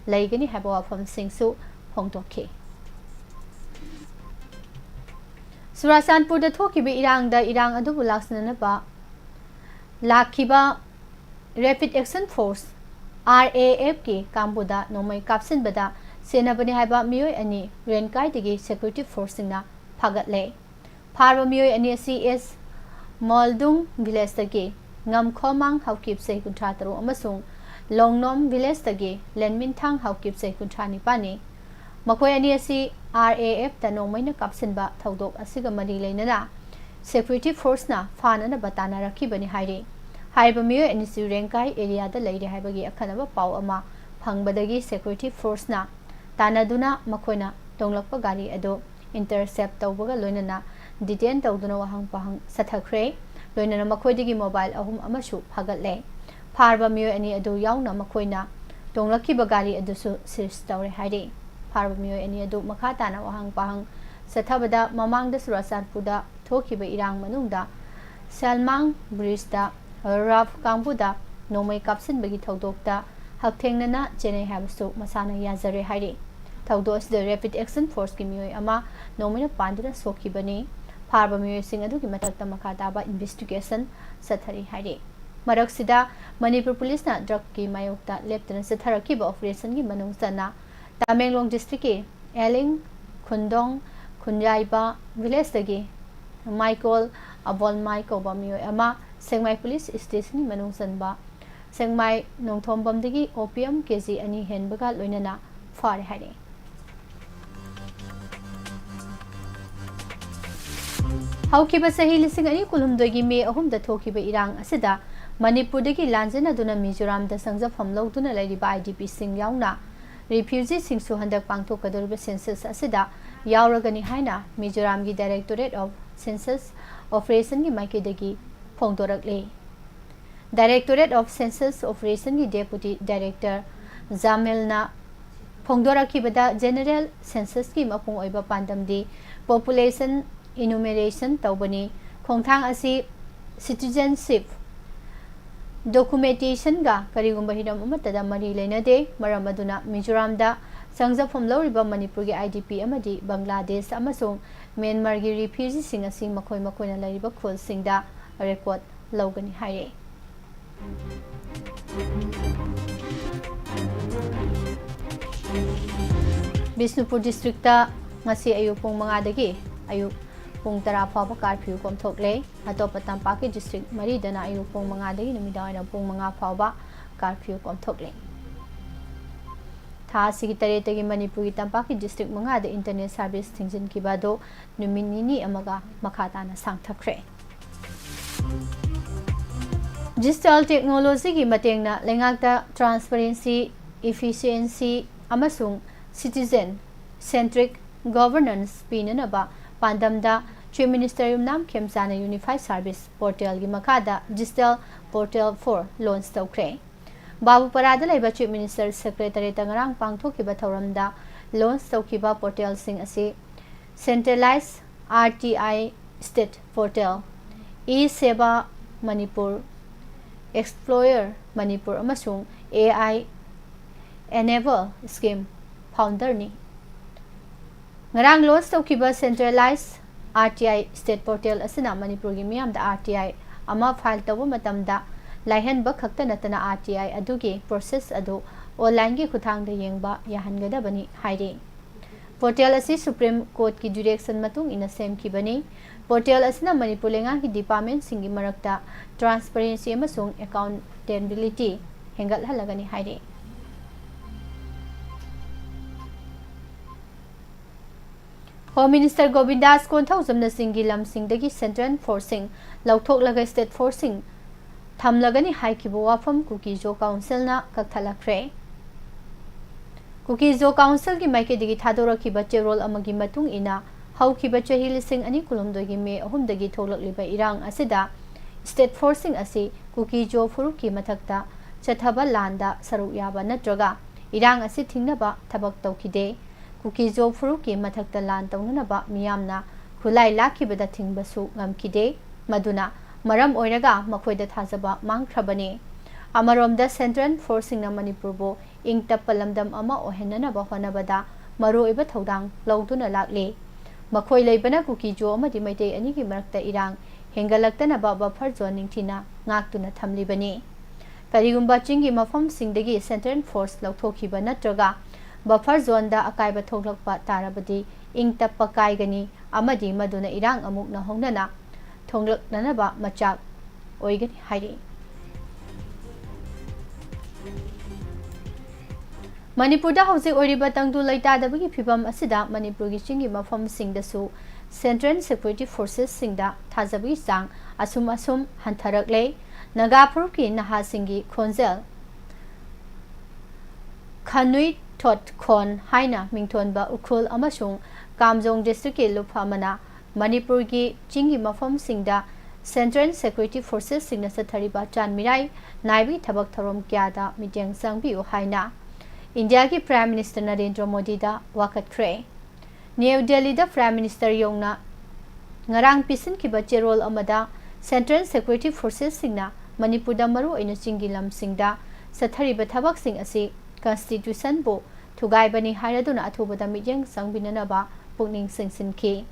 ꯂꯩꯒꯅꯤ ꯍꯥꯏꯕ ꯋꯥꯐꯝꯁꯤꯡꯁꯨ ꯐꯣꯡꯗꯣꯛꯈꯤ꯫ ꯆꯨꯔꯥꯆꯥꯟꯄꯨꯔꯗ ꯊꯣꯛꯈꯤꯕ ꯏꯔꯥꯡꯗ ꯏꯔꯥꯡ ꯑꯗꯨꯕꯨ ꯂꯥꯛꯁꯤꯟꯅꯅꯕ ꯂꯥꯛꯈꯤꯕ Rapid Action Force, RAFꯀꯤ ꯀꯥꯡꯕꯨꯗ ꯅꯣꯡꯃꯩ ꯀꯥꯞꯁꯤꯟꯕꯗ ꯁꯤꯟꯅꯕꯅꯤ ꯍꯥꯏꯕ ꯃꯤꯑꯣꯏ ꯑꯅꯤ ꯔꯦꯟꯀꯥꯏꯗꯒꯤ Security Forceꯁꯤꯡꯅ ꯐꯥꯒꯠꯂꯦ꯫ ꯐꯥꯔꯕ ꯃꯤꯑꯣꯏ ꯑꯅꯤ ꯑꯁꯤ ꯑꯦꯁ ꯃꯣꯜꯗꯨꯡ Villageꯇꯒꯤ ꯉꯝꯈꯣꯃꯥꯡ ꯍꯥꯎꯀꯤꯞ ꯆꯍꯤ ꯀꯨꯟꯊ꯭ꯔꯥ ꯇꯔꯨꯛ ꯑꯃꯁꯨꯡ ꯂꯣꯡꯅꯣꯝ Villageꯇꯒꯤ ꯂꯦꯟꯃꯤꯟꯊꯥꯡ ꯍꯥꯎꯀꯤꯞ ꯆꯍꯤ ꯀꯨꯟꯊ꯭ꯔꯥ ꯅꯤꯄꯥꯟꯅꯤ꯫ ꯃꯈꯣꯏ ꯑꯅꯤ ꯑꯁꯤ RAFꯇ ꯅꯣꯡꯃꯩꯅ ꯀꯥꯞꯁꯤꯟꯕ ꯊꯧꯗꯣꯛ ꯑꯁꯤꯒ ꯃꯔꯤ ꯂꯩꯅꯅ Security Forceꯅ ꯐꯥꯅꯅꯕ ꯇꯥꯟꯅꯔꯛꯈꯤꯕꯅꯤ ꯍꯥꯏꯔꯤ꯫ ꯍꯥꯏꯔꯤꯕ ꯃꯤꯑꯣꯏ ꯑꯅꯤꯁꯤ ꯔꯦꯡꯀꯥꯏ areaꯗ ꯂꯩꯔꯦ ꯍꯥꯏꯕꯒꯤ ꯑꯈꯟꯅꯕ ꯄꯥꯎ ꯑꯃ ꯐꯪꯕꯗꯒꯤ Security Forceꯅ ꯇꯥꯟꯅꯗꯨꯅ ꯃꯈꯣꯏꯅ ꯇꯣꯡꯂꯛꯄ ꯒꯥꯔꯤ ꯑꯗꯨ intercept ꯇꯧꯕꯒ ꯂꯣꯏꯅꯅ detain ꯇꯧꯗꯨꯅ ꯋꯥꯍꯪ ꯄꯥꯎꯍꯪ ꯆꯠꯊꯈ꯭ꯔꯦ꯫ ꯂꯣꯏꯅꯅ ꯃꯈꯣꯏꯗꯒꯤ mobile ꯑꯍꯨꯝ ꯑꯃꯁꯨ ꯐꯥꯒꯠꯂꯦ꯫ ꯐꯥꯔꯕ ꯃꯤꯑꯣꯏ ꯑꯅꯤ ꯑꯗꯨ ꯌꯥꯎꯅ ꯃꯈꯣꯏꯅ ꯇꯣꯡꯂꯛꯈꯤꯕ ꯒꯥꯔꯤ ꯑꯗꯨꯁꯨ seize ꯇꯧꯔꯦ ꯍꯥꯏꯔꯤ꯫ ꯐꯥꯔꯕ ꯃꯤꯑꯣꯏ ꯑꯅꯤ ꯑꯗꯨ ꯃꯈꯥ ꯇꯥꯅ ꯋꯥꯍꯪ ꯄꯥꯎꯍꯪ ꯆꯠꯊꯕꯗ ꯃꯃꯥꯡꯗ ꯆꯨꯔꯥꯆꯥꯟꯄꯨꯔꯗ ꯊꯣꯛꯈꯤꯕ ꯏꯔꯥꯡ ꯃꯅꯨꯡꯗ ꯁꯦꯜꯃꯥꯡ Bridgeꯇ RAF ꯀꯥꯡꯕꯨꯗ ꯅꯣꯡꯃꯩ ꯀꯥꯞꯁꯤꯟꯕꯒꯤ ꯊꯧꯗꯣꯛꯇ ꯍꯛꯊꯦꯡꯅꯅ ꯆꯦꯟꯅꯩ ꯍꯥꯏꯕꯁꯨ ꯃꯁꯥꯅ ꯌꯥꯖꯔꯦ ꯍꯥꯏꯔꯤ꯫ ꯊꯧꯗꯣꯛ ꯑꯁꯤꯗ Rapid Action Forceꯀꯤ ꯃꯤꯑꯣꯏ ꯑꯃ ꯅꯣꯡꯃꯩꯅ ꯄꯥꯟꯗꯨꯅ ꯁꯣꯛꯈꯤꯕꯅꯤ꯫ ꯐꯥꯔꯕ ꯃꯤꯑꯣꯏꯁꯤꯡ ꯑꯗꯨꯒꯤ ꯃꯊꯛꯇ ꯃꯈꯥ ꯇꯥꯕ investigation ꯆꯠꯊꯔꯤ ꯍꯥꯏꯔꯤ꯫ ꯃꯔꯛꯁꯤꯗ ꯃꯅꯤꯄꯨꯔ ꯄꯨꯂꯤꯁꯅ drugꯀꯤ ꯃꯥꯌꯣꯛꯇ ꯂꯦꯞꯇꯅ ꯆꯠꯊꯔꯛꯈꯤꯕ operationꯒꯤ ꯃꯅꯨꯡ ꯆꯟꯅ ꯇꯃꯦꯡꯂꯣꯡ districtꯀꯤ ꯑꯦꯂꯤꯡ ꯈꯨꯟꯗꯣꯡ ꯈꯨꯟꯌꯥꯏꯕ villageꯇꯒꯤ ꯃꯥꯏꯀꯣꯜ ꯑꯕꯣꯜꯃꯥꯏ ꯀꯧꯕ ꯃꯤꯑꯣꯏ ꯑꯃ ꯁꯦꯛꯃꯥꯏ police stationꯒꯤ ꯃꯅꯨꯡ ꯆꯟꯕ ꯁꯦꯛꯃꯥꯏ ꯅꯣꯡꯊꯣꯝꯕꯝꯗꯒꯤ opium KG ꯑꯅꯤ ꯍꯦꯟꯕꯒ ꯂꯣꯏꯅꯅ ꯐꯥꯔꯦ ꯍꯥꯏꯔꯤ꯫ ꯍꯧꯈꯤꯕ ꯆꯍꯤ ꯂꯤꯁꯤꯡ ꯑꯅꯤ ꯀꯨꯟꯍꯨꯝꯗꯣꯏꯒꯤ ꯃꯦ ꯑꯍꯨꯝꯗ ꯊꯣꯛꯈꯤꯕ ꯏꯔꯥꯡ ꯑꯁꯤꯗ ꯃꯅꯤꯄꯨꯔꯗꯒꯤ ꯂꯥꯟꯖꯦꯟꯅꯗꯨꯅ ꯃꯤꯖꯣꯔꯥꯝꯗ ꯆꯪꯖꯐꯝ ꯂꯧꯗꯨꯅ ꯂꯩꯔꯤꯕ IDPꯁꯤꯡ ꯌꯥꯎꯅ refugeeꯁꯤꯡꯁꯨ ꯍꯟꯗꯛ ꯄꯥꯡꯊꯣꯛꯀꯗꯧꯔꯤꯕ census ꯑꯁꯤꯗ ꯌꯥꯎꯔꯒꯅꯤ ꯍꯥꯏꯅ ꯃꯤꯖꯣꯔꯥꯝꯒꯤ Directorate of Census Operationꯒꯤ ꯃꯥꯏꯀꯩꯗꯒꯤ ꯐꯣꯡꯗꯣꯔꯛꯂꯤ꯫ Directorate of Census Operationꯒꯤ Deputy Director ꯖꯥꯃꯦꯜꯅ ꯐꯣꯡꯗꯣꯔꯛꯈꯤꯕꯗ, general censusꯀꯤ ꯃꯄꯨꯡ ꯑꯣꯏꯕ ꯄꯥꯟꯗꯝꯗꯤ population enumeration ꯇꯧꯕꯅꯤ꯫ ꯈꯣꯡꯊꯥꯡ ꯑꯁꯤ citizenship documentationꯒ ꯀꯔꯤꯒꯨꯝꯕ ꯍꯤꯔꯝ ꯑꯃꯠꯇꯗ ꯃꯔꯤ ꯂꯩꯅꯗꯦ꯫ ꯃꯔꯝ ꯑꯗꯨꯅ ꯃꯤꯖꯣꯔꯥꯝꯗ ꯆꯪꯖꯐꯝ ꯂꯧꯔꯤꯕ ꯃꯅꯤꯄꯨꯔꯒꯤ IDP ꯑꯃꯗꯤ ꯕꯪꯒ꯭ꯂꯥꯗꯦꯁ ꯑꯃꯁꯨꯡ ꯃ꯭ꯌꯥꯟꯃꯥꯔꯒꯤ refugeeꯁꯤꯡ ꯑꯁꯤ ꯃꯈꯣꯏ ꯃꯈꯣꯏꯅ ꯂꯩꯔꯤꯕ ꯈꯨꯜꯁꯤꯡꯗ record ꯂꯧꯒꯅꯤ ꯍꯥꯏꯔꯦ꯫ ꯕꯤꯁꯅꯨꯄꯨꯔ districtꯇ ꯉꯁꯤ ꯑꯌꯨꯛ ꯄꯨꯡ ꯃꯉꯥꯗꯒꯤ ꯑꯌꯨꯛ ꯄꯨꯡ ꯇꯔꯥ ꯐꯥꯎꯕ curfew ꯀꯣꯝꯊꯣꯛꯂꯦ꯫ ꯑꯇꯣꯞꯄ ꯇꯝꯄꯥꯛꯀꯤ district ꯃꯔꯤꯗꯅ ꯑꯌꯨꯛ ꯄꯨꯡ ꯃꯉꯥꯗꯒꯤ ꯅꯨꯃꯤꯗꯥꯡꯋꯥꯏꯔꯝ ꯄꯨꯡ ꯃꯉꯥ ꯐꯥꯎꯕ curfew ꯀꯣꯝꯊꯣꯛꯂꯦ꯫ ꯊꯥ ꯑꯁꯤꯒꯤ ꯇꯔꯦꯠꯇꯒꯤ ꯃꯅꯤꯄꯨꯔꯒꯤ ꯇꯝꯄꯥꯛꯀꯤ district ꯃꯉꯥꯗ internet service ꯊꯤꯡꯖꯤꯟꯈꯤꯕ ꯑꯗꯨ ꯅꯨꯃꯤꯠ ꯅꯤꯅꯤ ꯑꯃꯒ ꯃꯈꯥ ꯇꯥꯅ ꯁꯥꯡꯊꯈ꯭ꯔꯦ꯫ Digital technologyꯒꯤ ꯃꯇꯦꯡꯅ ꯂꯩꯉꯥꯛꯇ transparency, efficiency ꯑꯃꯁꯨꯡ citizen centric governance ꯄꯤꯅꯅꯕ ꯄꯥꯟꯗꯝꯗ Chief Minister ꯌꯨꯝꯅꯥꯝ ꯈꯦꯝꯆꯥꯅ Unified Service Portalꯒꯤ ꯃꯈꯥꯗ Digital Portal four launch ꯇꯧꯈ꯭ꯔꯦ꯫ ꯕꯥꯕꯨꯄꯥꯔꯥꯗ ꯂꯩꯕ Chief Minister Secretariatꯇ ꯉꯔꯥꯡ ꯄꯥꯡꯊꯣꯛꯈꯤꯕ ꯊꯧꯔꯝꯗ launch ꯇꯧꯈꯤꯕ portalꯁꯤꯡ ꯑꯁꯤ Centralized RTI State Portal, e-Seva Manipur, Explore Manipur ꯑꯃꯁꯨꯡ AI Enable Scheme founderꯅꯤ꯫ ꯉꯔꯥꯡ launch ꯇꯧꯈꯤꯕ Centralized RTI State Portal ꯑꯁꯤꯅ ꯃꯅꯤꯄꯨꯔꯒꯤ ꯃꯤꯌꯥꯝꯗ RTI ꯑꯃ file ꯇꯧꯕ ꯃꯇꯝꯗ ꯂꯥꯏꯍꯟꯕ ꯈꯛꯇ ꯅꯠꯇꯅ RTI ꯑꯗꯨꯒꯤ process ꯑꯗꯨ onlineꯒꯤ ꯈꯨꯠꯊꯥꯡꯗ ꯌꯦꯡꯕ ꯌꯥꯍꯟꯒꯗꯕꯅꯤ ꯍꯥꯏꯔꯤ꯫ Portal ꯑꯁꯤ Supreme Courtꯀꯤ direction ꯃꯇꯨꯡ ꯏꯟꯅ ꯁꯦꯝꯈꯤꯕꯅꯤ꯫ Portal ꯑꯁꯤꯅ ꯃꯅꯤꯄꯨꯔ ꯂꯩꯉꯥꯛꯀꯤ departmentꯁꯤꯡꯒꯤ ꯃꯔꯛꯇ transparency ꯑꯃꯁꯨꯡ accountability ꯍꯦꯟꯒꯠꯍꯜꯂꯒꯅꯤ ꯍꯥꯏꯔꯤ꯫ Home Minister ꯒꯣꯕꯤꯟꯗꯥꯁ ꯀꯣꯟꯊꯧꯖꯝꯅ ꯆꯤꯡꯒꯤ ꯂꯝꯁꯤꯡꯗꯒꯤ Central Forceꯁꯤꯡ ꯂꯧꯊꯣꯛꯂꯒ State Forceꯁꯤꯡ ꯊꯝꯂꯒꯅꯤ ꯍꯥꯏꯈꯤꯕ ꯋꯥꯐꯝ ꯀꯨꯀꯤ-ꯖꯣ Councilꯅ ꯀꯛꯊꯠꯂꯛꯈ꯭ꯔꯦ꯫ ꯀꯨꯀꯤ-ꯖꯣ Councilꯒꯤ ꯃꯥꯏꯀꯩꯗꯒꯤ ꯊꯥꯗꯣꯔꯛꯈꯤꯕ ꯆꯦꯔꯣꯜ ꯑꯃꯒꯤ ꯃꯇꯨꯡ ꯏꯟꯅ, ꯍꯧꯈꯤꯕ ꯆꯍꯤ ꯂꯤꯁꯤꯡ ꯑꯅꯤ ꯀꯨꯟꯍꯨꯝꯗꯣꯏꯒꯤ ꯃꯦ ꯑꯍꯨꯝꯗꯒꯤ ꯊꯣꯛꯂꯛꯂꯤꯕ ꯏꯔꯥꯡ ꯑꯁꯤꯗ State Forceꯁꯤꯡ ꯑꯁꯤ ꯀꯨꯀꯤ-ꯖꯣ ꯐꯨꯔꯨꯞꯀꯤ ꯃꯊꯛꯇ ꯆꯠꯊꯕ ꯂꯥꯟꯗ ꯁꯔꯨꯛ ꯌꯥꯕ ꯅꯠꯇ꯭ꯔꯒ ꯏꯔꯥꯡ ꯑꯁꯤ ꯊꯤꯡꯅꯕ ꯊꯕꯛ ꯇꯧꯈꯤꯗꯦ꯫ ꯀꯨꯀꯤ-ꯖꯣ ꯐꯨꯔꯨꯞꯀꯤ ꯃꯊꯛꯇ ꯂꯥꯟ ꯇꯧꯅꯅꯕ ꯃꯤꯌꯥꯝꯅ ꯈꯨꯠꯂꯥꯏ ꯂꯥꯛꯈꯤꯕꯗ ꯊꯤꯡꯕꯁꯨ ꯉꯝꯈꯤꯗꯦ꯫ ꯃꯗꯨꯅ ꯃꯔꯝ ꯑꯣꯏꯔꯒ ꯃꯈꯣꯏꯗ ꯊꯥꯖꯕ ꯃꯥꯡꯈ꯭ꯔꯕꯅꯤ꯫ ꯑꯃꯔꯣꯝꯗ Central Forceꯁꯤꯡꯅ ꯃꯅꯤꯄꯨꯔꯕꯨ ꯏꯪ ꯇꯞꯄ ꯂꯝꯗꯝ ꯑꯃ ꯑꯣꯏꯍꯟꯅꯅꯕ ꯍꯣꯠꯅꯕꯗ ꯃꯔꯨꯑꯣꯏꯕ ꯊꯧꯗꯥꯡ ꯂꯧꯗꯨꯅ ꯂꯥꯛꯂꯤ꯫ ꯃꯈꯣꯏ ꯂꯩꯕꯅ ꯀꯨꯀꯤ-ꯖꯣ ꯑꯃꯗꯤ ꯃꯩꯇꯩ ꯑꯅꯤꯒꯤ ꯃꯔꯛꯇ ꯏꯔꯥꯡ ꯍꯦꯟꯒꯠꯂꯛꯇꯅꯕ buffer zone ꯅꯤꯡꯊꯤꯅ ꯉꯥꯛꯇꯨꯅ ꯊꯝꯂꯤꯕꯅꯤ꯫ ꯀꯔꯤꯒꯨꯝꯕ ꯆꯤꯡꯒꯤ ꯃꯐꯝꯁꯤꯡꯗꯒꯤ Central Force ꯂꯧꯊꯣꯛꯈꯤꯕ ꯅꯠꯇ꯭ꯔꯒ buffer zoneꯗ ꯑꯀꯥꯏꯕ ꯊꯣꯛꯂꯛꯄ ꯇꯥꯔꯕꯗꯤ, ꯏꯪ ꯇꯞꯄ ꯀꯥꯏꯒꯅꯤ ꯑꯃꯗꯤ ꯃꯗꯨꯅ ꯏꯔꯥꯡ ꯑꯃꯨꯛ ꯅꯧꯍꯧꯅꯅ ꯊꯣꯛꯂꯛꯅꯅꯕ ꯃꯆꯥꯛ ꯑꯣꯏꯒꯅꯤ ꯍꯥꯏꯔꯤ꯫ ꯃꯅꯤꯄꯨꯔꯗ ꯍꯧꯖꯤꯛ ꯑꯣꯏꯔꯤꯕ ꯇꯪꯗꯨ ꯂꯩꯇꯥꯗꯕꯒꯤ ꯐꯤꯚꯝ ꯑꯁꯤꯗ ꯃꯅꯤꯄꯨꯔꯒꯤ ꯆꯤꯡꯒꯤ ꯃꯐꯝꯁꯤꯡꯗꯁꯨ Central Security Forcesꯁꯤꯡꯗ ꯊꯥꯖꯕꯒꯤ ꯆꯥꯡ ꯑꯁꯨꯝ ꯑꯁꯨꯝ ꯍꯟꯊꯔꯛꯂꯦ꯫ ꯅꯥꯒꯥ ꯐꯨꯔꯨꯞꯀꯤ ꯅꯍꯥꯁꯤꯡꯒꯤ ꯈꯣꯟꯖꯦꯜ, ꯈꯥꯅꯨꯏ ꯊꯣꯠꯈꯣꯟ ꯍꯥꯏꯅ ꯃꯤꯡꯊꯣꯟꯕ ꯎꯈ꯭ꯔꯨꯜ ꯑꯃꯁꯨꯡ ꯀꯥꯝꯖꯣꯡ districtꯀꯤ ꯂꯨꯞ ꯑꯃꯅ ꯃꯅꯤꯄꯨꯔꯒꯤ ꯆꯤꯡꯒꯤ ꯃꯐꯝꯁꯤꯡꯗ Central Security Forcesꯁꯤꯡꯅ ꯆꯠꯊꯔꯤꯕ ꯆꯥꯟꯃꯤꯔꯥꯏ ꯅꯥꯏꯕꯒꯤ ꯊꯕꯛ ꯊꯧꯔꯝ ꯀꯌꯥꯗ ꯃꯤꯠꯌꯦꯡ ꯆꯪꯕꯤꯌꯨ ꯍꯥꯏꯅ ꯏꯟꯗꯤꯌꯥꯒꯤ Prime Minister ꯅꯔꯦꯟꯗ꯭ꯔ ꯃꯣꯗꯤꯗ ꯋꯥꯀꯠꯈ꯭ꯔꯦ꯫ ꯅ꯭ꯌꯨ ꯗꯦꯜꯂꯤꯗ Prime Minister ꯌꯧꯅ ꯉꯔꯥꯡ ꯄꯤꯁꯤꯟꯈꯤꯕ ꯆꯦꯔꯣꯜ ꯑꯃꯗ Central Security Forcesꯁꯤꯡꯅ ꯃꯅꯤꯄꯨꯔꯗ ꯃꯔꯨꯑꯣꯏꯅ ꯆꯤꯡꯒꯤ ꯂꯝꯁꯤꯡꯗ ꯆꯠꯊꯔꯤꯕ ꯊꯕꯛꯁꯤꯡ ꯑꯁꯤ Constitutionꯕꯨ ꯊꯨꯒꯥꯏꯕꯅꯤ ꯍꯥꯏꯔꯗꯨꯅ ꯑꯊꯨꯕꯗ ꯃꯤꯠꯌꯦꯡ ꯆꯪꯕꯤꯅꯅꯕ ꯄꯨꯛꯅꯤꯡ ꯆꯤꯡꯁꯤꯟꯈꯤ꯫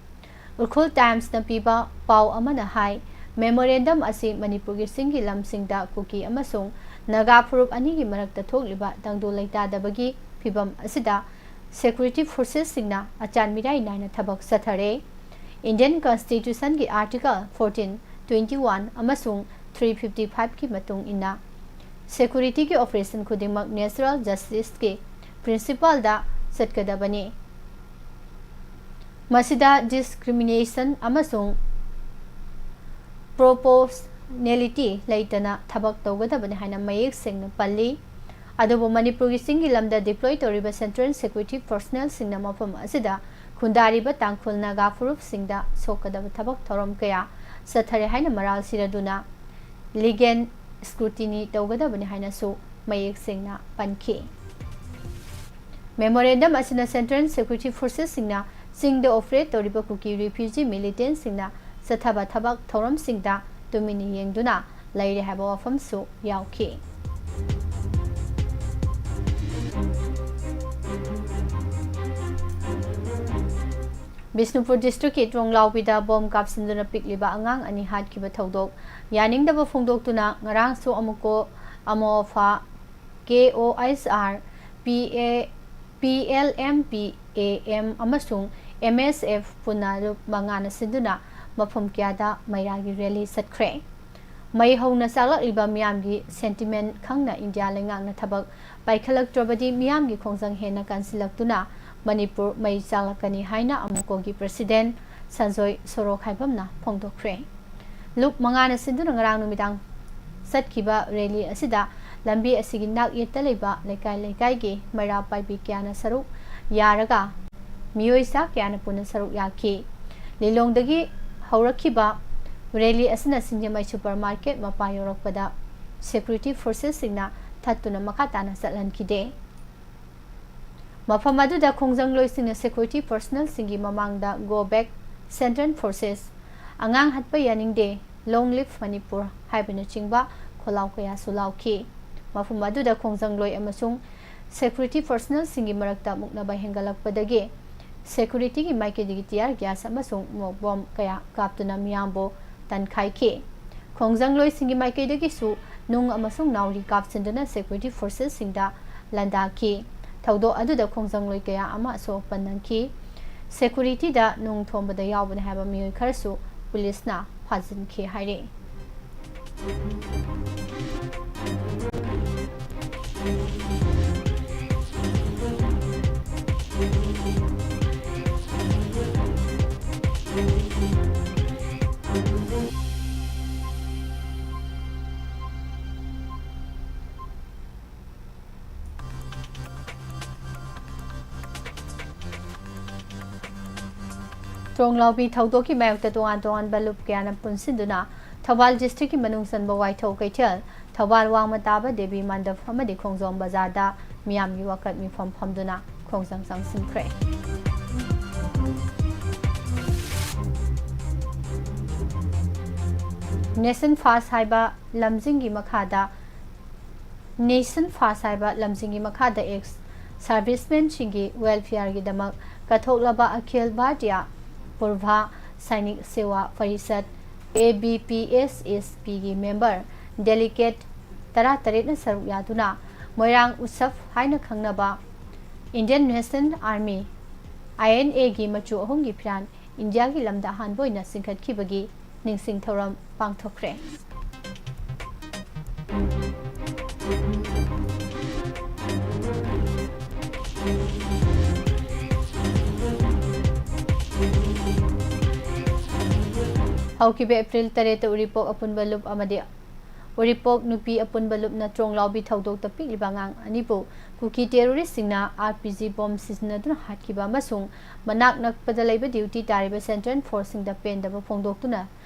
ꯎꯈ꯭ꯔꯨꯜ Timesꯅ ꯄꯤꯕ ꯄꯥꯎ ꯑꯃꯅ ꯍꯥꯏ, memorandum ꯑꯁꯤ ꯃꯅꯤꯄꯨꯔꯒꯤ ꯆꯤꯡꯒꯤ ꯂꯝꯁꯤꯡꯗ ꯀꯨꯀꯤ ꯑꯃꯁꯨꯡ ꯅꯥꯒꯥ ꯐꯨꯔꯨꯞ ꯑꯅꯤꯒꯤ ꯃꯔꯛꯇ ꯊꯣꯛꯂꯤꯕ ꯇꯪꯗꯨ ꯂꯩꯇꯥꯗꯕꯒꯤ ꯐꯤꯚꯝ ꯑꯁꯤꯗ Security Forcesꯁꯤꯡꯅ ꯑꯆꯥꯟ ꯃꯤꯔꯥꯏ ꯅꯥꯏꯅ ꯊꯕꯛ ꯆꯠꯊꯔꯦ꯫ Indian Constitutionꯒꯤ Article fourteen, twenty-one ꯑꯃꯁꯨꯡ three fifty-fiveꯀꯤ ꯃꯇꯨꯡ ꯏꯟꯅ, securityꯒꯤ operation ꯈꯨꯗꯤꯡꯃꯛ natural justiceꯀꯤ principleꯗ ꯆꯠꯀꯗꯕꯅꯤ꯫ ꯃꯁꯤꯗ discrimination ꯑꯃꯁꯨꯡ proportionality ꯂꯩꯇꯅ ꯊꯕꯛ ꯇꯧꯒꯗꯕꯅꯤ ꯍꯥꯏꯅ ꯃꯌꯦꯛ ꯁꯦꯡꯅ ꯄꯜꯂꯤ꯫ ꯑꯗꯨꯕꯨ ꯃꯅꯤꯄꯨꯔꯒꯤ ꯆꯤꯡꯒꯤ ꯂꯝꯗ deploy ꯇꯧꯔꯤꯕ central security personnelꯁꯤꯡꯅ ꯃꯐꯝ ꯑꯁꯤꯗ ꯈꯨꯟꯗꯥꯔꯤꯕ ꯇꯥꯡꯈꯨꯜ ꯅꯥꯒꯥ ꯐꯨꯔꯨꯞꯁꯤꯡꯗ ꯁꯣꯛꯀꯗꯕ ꯊꯕꯛ ꯊꯧꯔꯝ ꯀꯌꯥ ꯆꯠꯊꯔꯦ ꯍꯥꯏꯅ ꯃꯔꯥꯜ ꯁꯤꯔꯗꯨꯅ legal scrutiny ꯇꯧꯒꯗꯕꯅꯤ ꯍꯥꯏꯅꯁꯨ ꯃꯌꯦꯛ ꯁꯦꯡꯅ ꯄꯟꯈꯤ꯫ Memorandum ꯑꯁꯤꯅ central security forcesꯁꯤꯡꯅ ꯆꯤꯡꯗ operate ꯇꯧꯔꯤꯕ ꯀꯨꯀꯤ refugee militantꯁꯤꯡꯅ ꯆꯠꯊꯕ ꯊꯕꯛ ꯊꯧꯔꯝꯁꯤꯡꯗ ꯇꯨꯃꯤꯟꯅ ꯌꯦꯡꯗꯨꯅ ꯂꯩꯔꯦ ꯍꯥꯏꯕ ꯋꯥꯐꯝꯁꯨ ꯌꯥꯎꯈꯤ꯫ ꯕꯤꯁꯅꯨꯄꯨꯔ districtꯀꯤ ꯇ꯭ꯔꯣꯡꯂꯥꯎꯕꯤꯗ bomb ꯀꯥꯞꯁꯤꯟꯗꯨꯅ ꯄꯤꯛꯂꯤꯕ ꯑꯉꯥꯡ ꯑꯅꯤ ꯍꯥꯠꯈꯤꯕ ꯊꯧꯗꯣꯛ ꯌꯥꯅꯤꯡꯗꯕ ꯐꯣꯡꯗꯣꯛꯇꯨꯅ ꯉꯔꯥꯡꯁꯨ ꯑꯃꯨꯛꯀꯣ ꯑꯃꯣꯐꯥ, K O H R, P A, P L M P A M ꯑꯃꯁꯨꯡ M S F ꯄꯨꯟꯅ ꯂꯨꯞ ꯃꯉꯥꯅ ꯁꯤꯟꯗꯨꯅ ꯃꯐꯝ ꯀꯌꯥꯗ ꯃꯩꯔꯥꯒꯤ rally ꯆꯠꯈ꯭ꯔꯦ꯫ ꯃꯩ ꯍꯧꯅ ꯆꯥꯛꯂꯛꯂꯤꯕ ꯃꯤꯌꯥꯝꯒꯤ sentiment ꯈꯪꯅ ꯏꯟꯗꯤꯌꯥ ꯂꯩꯉꯥꯛꯅ ꯊꯕꯛ ꯄꯥꯏꯈꯠꯂꯛꯇ꯭ꯔꯕꯗꯤ ꯃꯤꯌꯥꯝꯒꯤ ꯈꯣꯡꯖꯪ ꯍꯦꯟꯅ ꯀꯟꯁꯤꯜꯂꯛꯇꯨꯅ ꯃꯅꯤꯄꯨꯔ ꯃꯩ ꯆꯥꯛꯂꯛꯀꯅꯤ ꯍꯥꯏꯅ ꯑꯃꯨꯛꯀꯣꯒꯤ president ꯁꯟꯖꯣꯏ ꯁꯣꯔꯣꯈꯥꯏꯕꯝꯅ ꯐꯣꯡꯗꯣꯛꯈ꯭ꯔꯦ꯫ ꯂꯨꯞ ꯃꯉꯥꯅ ꯁꯤꯟꯗꯨꯅ ꯉꯔꯥꯡ ꯅꯨꯃꯤꯗꯥꯡ ꯆꯠꯈꯤꯕ rally ꯑꯁꯤꯗ ꯂꯝꯕꯤ ꯑꯁꯤꯒꯤ ꯅꯥꯛ ꯌꯦꯠꯇ ꯂꯩꯕ ꯂꯩꯀꯥꯏ ꯂꯩꯀꯥꯏꯒꯤ ꯃꯩꯔꯥ ꯄꯥꯏꯕꯤ ꯀꯌꯥꯅ ꯁꯔꯨꯛ ꯌꯥꯔꯒ ꯃꯤꯑꯣꯏ ꯆꯥ ꯀꯌꯥꯅ ꯄꯨꯟꯅ ꯁꯔꯨꯛ ꯌꯥꯈꯤ꯫ ꯂꯤꯂꯣꯡꯗꯒꯤ ꯍꯧꯔꯛꯈꯤꯕ rally ꯑꯁꯤꯅ ꯁꯤꯡꯖꯃꯩ supermarket ꯃꯄꯥ ꯌꯧꯔꯛꯄꯗ security forcesꯁꯤꯡꯅ ꯊꯠꯇꯨꯅ ꯃꯈꯥ ꯇꯥꯅ ꯆꯠꯍꯟꯈꯤꯗꯦ꯫ ꯃꯐꯝ ꯑꯗꯨꯗ ꯈꯣꯡꯖꯪꯂꯣꯏꯁꯤꯡꯅ security personnelꯁꯤꯡꯒꯤ ꯃꯃꯥꯡꯗ "Go back, central forces", "ꯑꯉꯥꯡ ꯍꯥꯠꯄ ꯌꯥꯅꯤꯡꯗꯦ", "Long live Manipur" ꯍꯥꯏꯕꯅꯆꯤꯡꯕ ꯈꯣꯜꯂꯥꯎ ꯀꯌꯥꯁꯨ ꯂꯥꯎꯈꯤ꯫ ꯃꯐꯝ ꯑꯗꯨꯗ ꯈꯣꯡꯖꯪꯂꯣꯏ ꯑꯃꯁꯨꯡ security personnelꯁꯤꯡꯒꯤ ꯃꯔꯛꯇ ꯃꯨꯛꯅꯕ ꯍꯦꯟꯒꯠꯂꯛꯄꯗꯒꯤ securityꯒꯤ ꯃꯥꯏꯀꯩꯗꯒꯤ tear gas ꯑꯃꯁꯨꯡ smoke bomb ꯀꯌꯥ ꯀꯥꯞꯇꯨꯅ ꯃꯤꯌꯥꯝꯕꯨ ꯇꯟꯈꯥꯏꯈꯤ꯫ ꯈꯣꯡꯖꯪꯂꯣꯏꯁꯤꯡꯒꯤ ꯃꯥꯏꯀꯩꯗꯒꯤꯁꯨ ꯅꯨꯡ ꯑꯃꯁꯨꯡ ꯅꯥꯎꯔꯤ ꯀꯥꯞꯁꯤꯟꯗꯨꯅ security forcesꯁꯤꯡꯗ ꯂꯥꯟꯗꯥꯈꯤ꯫ ꯊꯧꯗꯣꯛ ꯑꯗꯨꯗ ꯈꯣꯡꯖꯪꯂꯣꯏ ꯀꯌꯥ ꯑꯃ ꯑꯁꯣꯛ ꯑꯄꯟ ꯅꯪꯈꯤ꯫ Securityꯗ ꯅꯨꯡ ꯊꯣꯝꯕꯗ ꯌꯥꯎꯕꯅꯤ ꯍꯥꯏꯕ ꯃꯤꯑꯣꯏ ꯈꯔꯁꯨ ꯄꯨꯂꯤꯁꯅ ꯐꯥꯖꯤꯟꯈꯤ ꯍꯥꯏꯔꯤ꯫ ꯇ꯭ꯔꯣꯡꯂꯥꯎꯕꯤ ꯊꯧꯗꯣꯛꯀꯤ ꯃꯥꯌꯣꯛꯇ ꯇꯣꯉꯥꯟ ꯇꯣꯉꯥꯟꯕ ꯂꯨꯞ ꯀꯌꯥꯅ ꯄꯨꯟꯁꯤꯟꯗꯨꯅ ꯊꯧꯕꯥꯜ districtꯀꯤ ꯃꯅꯨꯡ ꯆꯟꯕ ꯋꯥꯏꯊꯧ ꯀꯩꯊꯦꯜ, ꯊꯧꯕꯥꯜ ꯋꯥꯡꯃ ꯇꯥꯕ ꯗꯦꯕꯤ ꯃꯟꯗꯞ ꯑꯃꯗꯤ ꯈꯣꯡꯖꯣꯝ ꯕꯖꯥꯔꯗ ꯃꯤꯌꯥꯝꯒꯤ ꯋꯥꯀꯠ ꯃꯤꯐꯝ ꯐꯝꯗꯨꯅ ꯈꯣꯡꯖꯪ ꯆꯪꯁꯤꯟꯈ꯭ꯔꯦ꯫ Nation First ꯍꯥꯏꯕ ꯂꯝꯖꯤꯡꯒꯤ ꯃꯈꯥꯗ Nation First ꯍꯥꯏꯕ ꯂꯝꯖꯤꯡꯒꯤ ꯃꯈꯥꯗ ex servicemenꯁꯤꯡꯒꯤ welfareꯒꯤꯗꯃꯛ ꯀꯠꯊꯣꯛꯂꯕ ꯑꯈꯤꯜ Bharatiya ꯄꯨꯔꯚꯥ Sainik ꯁꯦꯋꯥ parishad, ABPSSPꯒꯤ member delegate ꯇꯔꯥꯇꯔꯦꯠꯅ ꯁꯔꯨꯛ ꯌꯥꯗꯨꯅ ꯃꯣꯏꯔꯥꯡ ꯎꯠꯁꯕ ꯍꯥꯏꯅ ꯈꯪꯅꯕ Indian National Army, INAꯒꯤ ꯃꯆꯨ ꯑꯍꯨꯝꯒꯤ ꯐꯤꯔꯥꯜ ꯏꯟꯗꯤꯌꯥꯒꯤ ꯂꯝꯗ ꯑꯍꯥꯟꯕ ꯑꯣꯏꯅ ꯆꯤꯡꯈꯠꯈꯤꯕꯒꯤ ꯅꯤꯡꯁꯤꯡ ꯊꯧꯔꯝ ꯄꯥꯡꯊꯣꯛꯈ꯭ꯔꯦ꯫ ꯍꯧꯈꯤꯕ April ꯇꯔꯦꯠꯇ ꯎꯔꯤꯄꯣꯛ ꯑꯄꯨꯟꯕ ꯂꯨꯞ ꯑꯃꯗꯤ ꯎꯔꯤꯄꯣꯛ ꯅꯨꯄꯤ ꯑꯄꯨꯟꯕ ꯂꯨꯞꯅ ꯇ꯭ꯔꯣꯡꯂꯥꯎꯕꯤ ꯊꯧꯗꯣꯛꯇ ꯄꯤꯛꯂꯤꯕ ꯑꯉꯥꯡ ꯑꯅꯤꯕꯨ ꯀꯨꯀꯤ terroristꯁꯤꯡꯅ RPG bomb ꯁꯤꯖꯤꯟꯅꯗꯨꯅ ꯍꯥꯠꯈꯤꯕ ꯑꯃꯁꯨꯡ ꯃꯅꯥꯛ ꯅꯛꯄꯗ ꯂꯩꯕ duty ꯇꯥꯔꯤꯕ central forceꯁꯤꯡꯗ ꯄꯦꯟꯗꯕ ꯐꯣꯡꯗꯣꯛꯇꯨꯅ